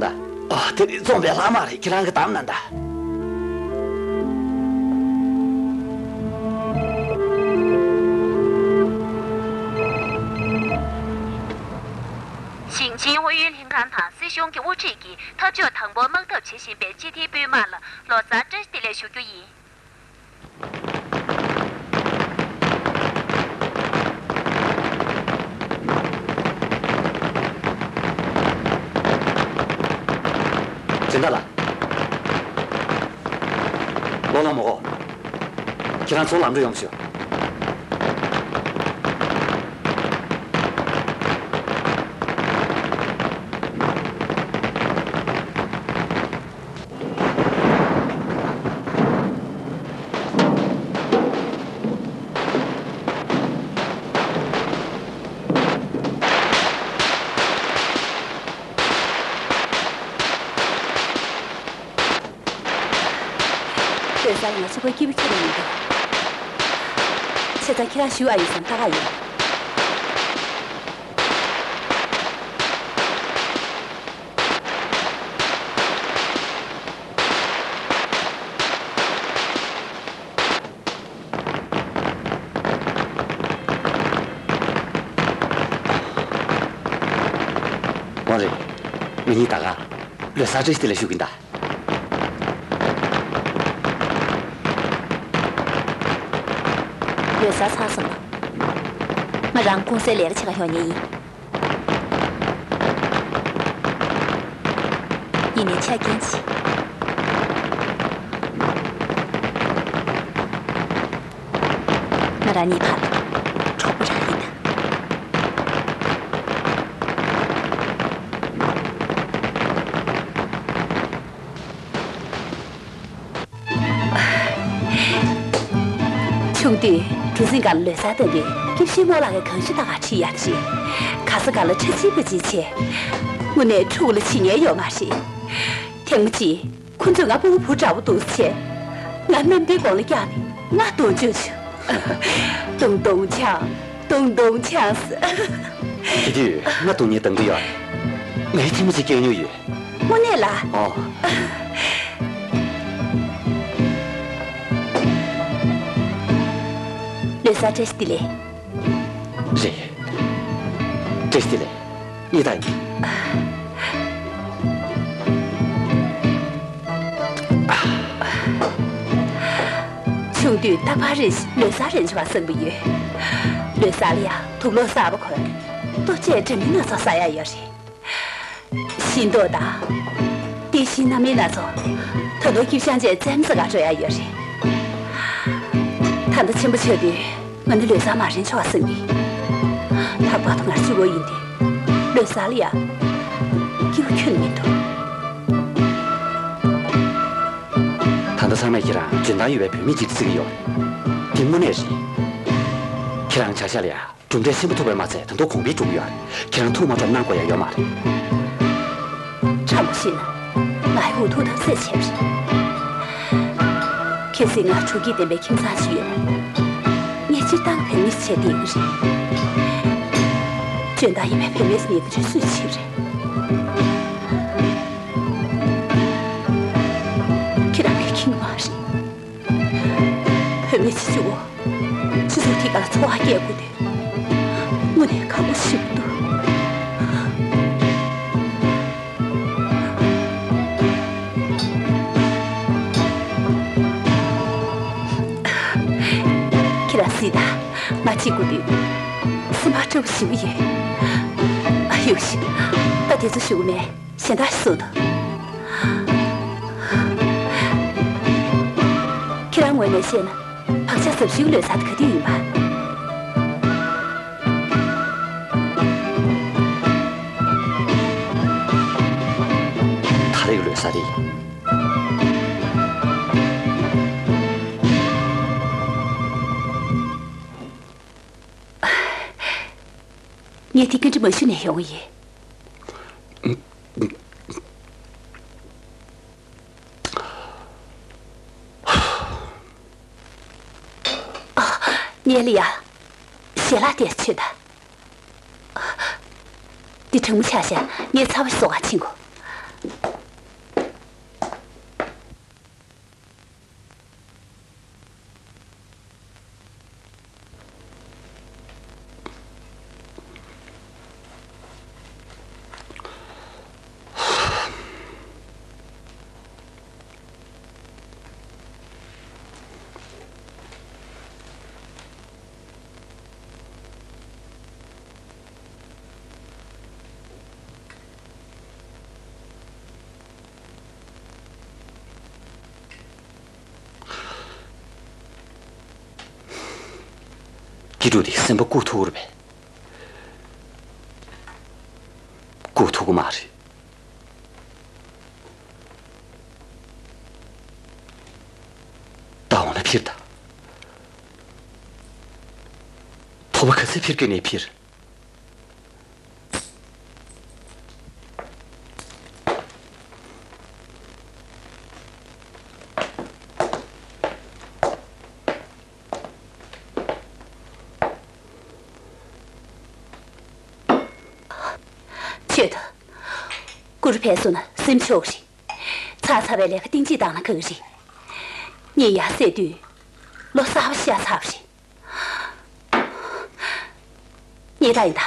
ད། ཨ། དེ་རིགས་བཙོང་པའི་ལྷག་མ་རེད། ཁྱེད་རང་གིས་བདམས་ན་ད། ཞིང་ཆེན་ཨུ་ཡོན་ལྷན་ཁང་དང་སྲིད་གཞུང་གི་དབུ་ཁྲིད་ཀྱིས་འཐབ་ཕྱོགས་དང་པོར་དམག་འཐབ་བྱེད་བཞིན་པའི་སྤྱི་བདེའི་དཔུང་དམག་ལ་ལོ་གསར་བཀྲ་ཤིས་བདེ་ལེགས་ཞུ་རྒྱུ་ཡིན། སྦྱིན་བདག་ལགས། བློ་ལངས་མ་དགོས། ཁྱེད་རང་ཚུར་ལམ་འགྲོ་ཡོང་ཤོག། ལོ་གསར་ལ་ང་ཚོ་ཁོའི་སྐྱིད་པོ་ཁྱོན་ནས་མི་འདུག། བྱས་ཙང་ཁྱེད་རང་ཞུ་ཨ་ཡིན་བསམ་ད་ག་ཡིན། འོ་རེད། ང་གཉིས་ད་ག་ལོ་གསར་བཀྲ་ཤིས་བདེ་ལེགས་ཞུ་གི་ཡིན་ད། ལོ་གསར་ཚར་སོང་ང་། ང་རང་ཀུང་སིའི་ལས་ཀ་བྱེད་ག་ཡོང་ཉེན་ཡིན། ཡིན་ནའི་ཆ་རྐྱེན་ཅིག། ང་རང་གཉིས་བར་གྲོགས་པོ་རང་ཡིན་ད། ཆུང་དུས་གྲུ་གཟིངས་སྒང་ལ་ལོ་གསར་བཏོན་དུས་སྐྱིད་ཤོས་རྨོ་ལགས་ཀྱིས་གང་ཤེས་ད་ག་ཁྲིད་ཡག་རེད། ག་ས་ག་ལ་ཁྲ་ཆིལ་པོ་ཅིག་བྱས། དངོས་གནས་ཕྲུ་གུ་ལ་བྱེད་ཉན་ཡོད་མ་རེད། ཐེངས་མ་གཅིག་ཁོ་ཚོས་ང་ཕྲུ་གུ་བུ་འདྲ་པོ་འདུག་ཟེར་བྱས། ང་གནམ་བདེ་སྒང་ལ་བཀྱགས་ནས་ང་གདོང་བཅུག་བྱུང་། ཏུང་ཏུང་ཆང་། ཏུང་ཏུང་ཆང་ཟེར། དེ་དུས་ང་སྡུག་བསྔལ་གཏོང་གི་ཡོད་རེད། ངའི་ཐེངས་མ་གཅིག་སྐྱོན་མྱོང་ཡོད། དངོས་གནས་ལ། ཨོ། ལོ་གསར་བཀྲ་ཤིས་བདེ་ལེགས། རེད། བཀྲ་ཤིས་བདེ་ལེགས། གཉིས་ད་ཡིན། ཆུང་དུས་རྟག་པར་རེ་བཞིན་ལོ་གསར་རན་ཆོག་པ་བསམ་གྱི་ཡོད། ལོ་གསར་ལ་ཡང་དུག་སློག་གསར་པ་གོན། ལྟོ་ཆས་འདྲ་མིན་སྣ་ཚོགས་ཟ་ཡག་ཡོད་རེད། ཤིང་ཏོག་དང་། དེ་བཞིན་སྣ་མིན་སྣ་ཚོགས། ད་དུང་སྐྱིབས་ཤང་བཅས་རྩེད་མོ་རྩེ་གར་འགྲོ་ཡག་ཡོད་རེད། ད་ལྟ་ཆེན་པོ་ཆགས་དུས་ང་ནི་ལོ་གསར་མ་རན་ཆོག་པ་བསམ་གྱི། ལྷག་པར་དུ་ང་གཅིག་པོ་ཡིན་དུས་ལོ་གསར་ལ་ཡང་སྐྱིད་པོ་ཁྱོན་ནས་མི་འདུག། ད་ལྟ་ཚང་མས་ཁྱེད་རང་འཇོན་ཐང་ཡོད་པའི་བུད་མེད་ཅིག་བརྩི་གི་ཡོད་རེད། དེ་དངོས་གནས་རེད། ཁྱེད་རང་བྱ་བཞག་ལ་ཡང་གྲུབ་འབྲས་ཆེན་པོ་ཐོབ་པ་མ་ཚད་ད་དུང་གོང་འཕེལ་འགྲོ་གི་ཡོད་རེད། ཁྱེད་རང་ཐུགས་མ་སྐྱོ་གནང་དགོས་ཡག་ཡོད་མ་རེད། དྲང་པོ་བཤད་ན་ང་ཡི་འུ་ཐུག་ཐབས་ཟད་ཆེ་བ་རེད། གལ་སྲིད་ང་དྲོ་སྐྱིད་ལྡན་པའི་ཁྱིམ་ཚང་ཞིག་ཡོད་ན། ངས་སྤྱིར་བཏང་བུད་མེད་ཅིག་བྱས་བསྡད་ཀྱི་རེད། འཇོན་ཐང་ཡིན་པའི་བུད་མེད་ཟེར་མཁན་དེ་ཚོ་སུས་བྱས་པ་རེད། ཁྱེད་རང་ངའི་ཁྱིམ་མ་རེད། བུད་མེད་ཅིག་གཅིག་པོ་སྤྱི་ཚོགས་དེ་ག་ལ་འཚོ་བ་སྐྱེལ་དགོས་དུས། དངོས་གནས་ཁག་པོ་ཞེ་པོ་འདུག། ཁྱེད་རང་གཟིགས་དང་། ང་གཅིག་པུ་འདུག། སེམས་པ་སྐྱོ་པོ་ཞེ་པོ་ཡོད། ཨ། ཡོང་ཤིག། ད་དེ་ཚོ་ཞུ་གི་མེད། གཞན་དག་ཞིག་བཟོ་དང་། ཁྱེད་རང་ངོས་ནས་བཤད་ན། བག་ཆགས་ཟབ་ཤོས་ལོ་གསར་དེ་ག་དུས་ཡིན་པ། ད་རེས་ལོ་གསར་རེད། ངས་དེ་ག་འདྲ་མ་ཞུ་ནས་ཡོང་ཡིན། ཨ། ཉལ་ཡ། ཞལ་ལག་དེ་མཆོད་ད། འདི་གྲང་མོ་ཆགས་ཤག། ངས་ཚ་བ་ཞིག་བཟོ་ག་ཕྱིན་གོ། སྐྱིད་སྡུག་དེ་སེམས་པ་བཀུག་ཐུབ་ཀྱི་རེད་པས། བཀུག་ཐུབ་ཀྱི་མ་རེད། ད་འོ་ན་འཕིར་ད། ཐོ་བ་ག་ཚད་འཕིར་དགོས་ནའི་འཕིར། ཆོད་དོ། གུ་རུ་ཕེབས་སོང་ན་སེམས་ཆོག་གི་རེད། ཚར་ཚར་བའི་ལས་ཀ་གཏིང་ཇི་བཏང་ན་དགའ་གི་རེད། ངས་ཡར་བསད་དུས་ལོ་གསར་པ་ཤར་ཚར་བ་རེད། ངས་ད་ཡིན་ད།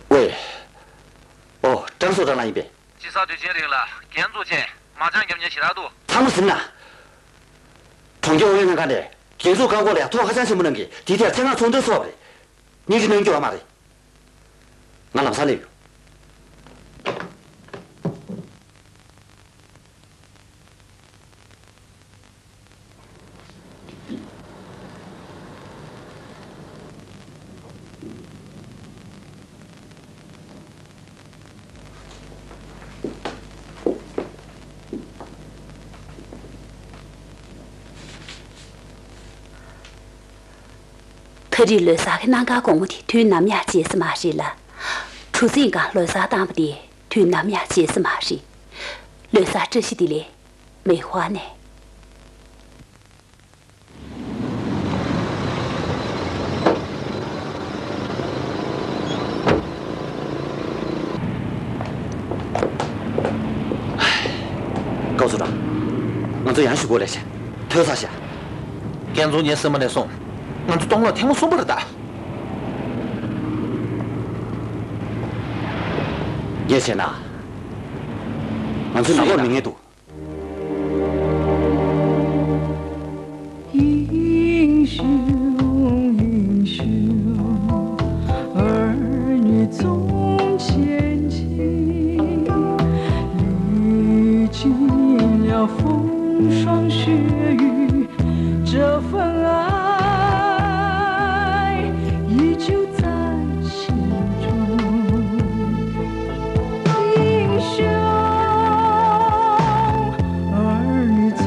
ཝེ། ཨོ། ཀྲང་སུའུ་ཀྲང་ལགས་ཡིན་པས། དཔྱིད་གསར་དུས་ཆེན་རིང་ལ་རྒྱན་འཛུགས་ཆེད་མ་ཅང་རྒྱབ་མཁན་ཞེ་དྲག་འདུག་ཚང་མ་ཟིན་ན། གྲོང་ཁྱེར་ཨུ་ཡོན་ལྷན་ཁང་ནས་རྒྱན་འཛུགས་བཀག་འགོག་ལ་ཡ་ཐོག་ཧ་ཅང་ཆེན་པོ་གནང་གི། དེའི་ཐད་ཆེད་མངགས་ཚོགས་འདུ་ཚོགས་པ་རེད། སྙིང་རྗེ་གནང་རྒྱུ་ཡོད་མ་རེད། ང་ལམ་སང་སླེབས་ཡོང་། ད་རེས་ལོ་གསར་གྱི་གནམ་གང་གོང་མོ་དེ་དུས་ནམ་ཡང་བརྗེད་ས་མ་རེད་ལ། གྲུ་གཟིངས་སྒང་ལོ་གསར་བཏང་བ་དེ་དུས་ནམ་ཡང་བརྗེད་ས་མ་རེད། ལོ་གསར་བཀྲ་ཤིས་བདེ་ལེགས། མེ་ཧྭ་ནས། ཀའོ་ཟུར་ལགས། ང་ཚོ་ཡང་ཞུ་སྒོ་ལས་བྱེད་ཐོས་ས་ཤ། ཀན་ཚོང་ཉེ་སེ་མ་ནས་སོང་། ང་ཚོ་སྟོང་ལོག་ཐེངས་མ་གསུམ་པ་རེད་ད། ངས་བྱས་ན། ང་ཚོའི་ནང་ལོགས་མི་ངན་འདུག། 英雄，英雄，儿女总前进，历尽了风霜雪雨，这份爱依旧在心中。 英雄，儿女总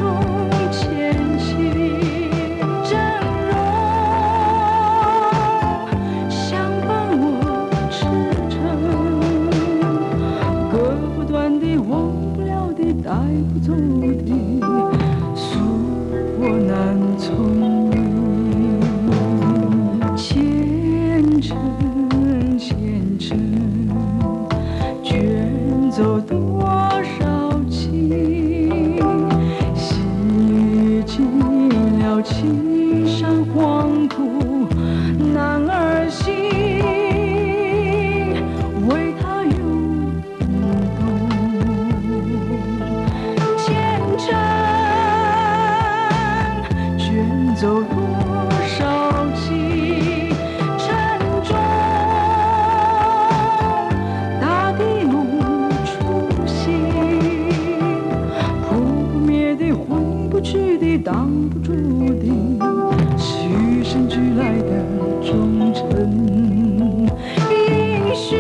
前行，峥嵘相伴我赤诚。割不断的，忘不了的，带不走的， 诉我难从命。前程，前程，卷走多少情，洗尽了青山黄土，男儿心，为他永 不动。前程卷走多少情，沉重大地无处栖。扑不灭的，挥不去的，挡不住的，与生俱来的忠诚。 英雄，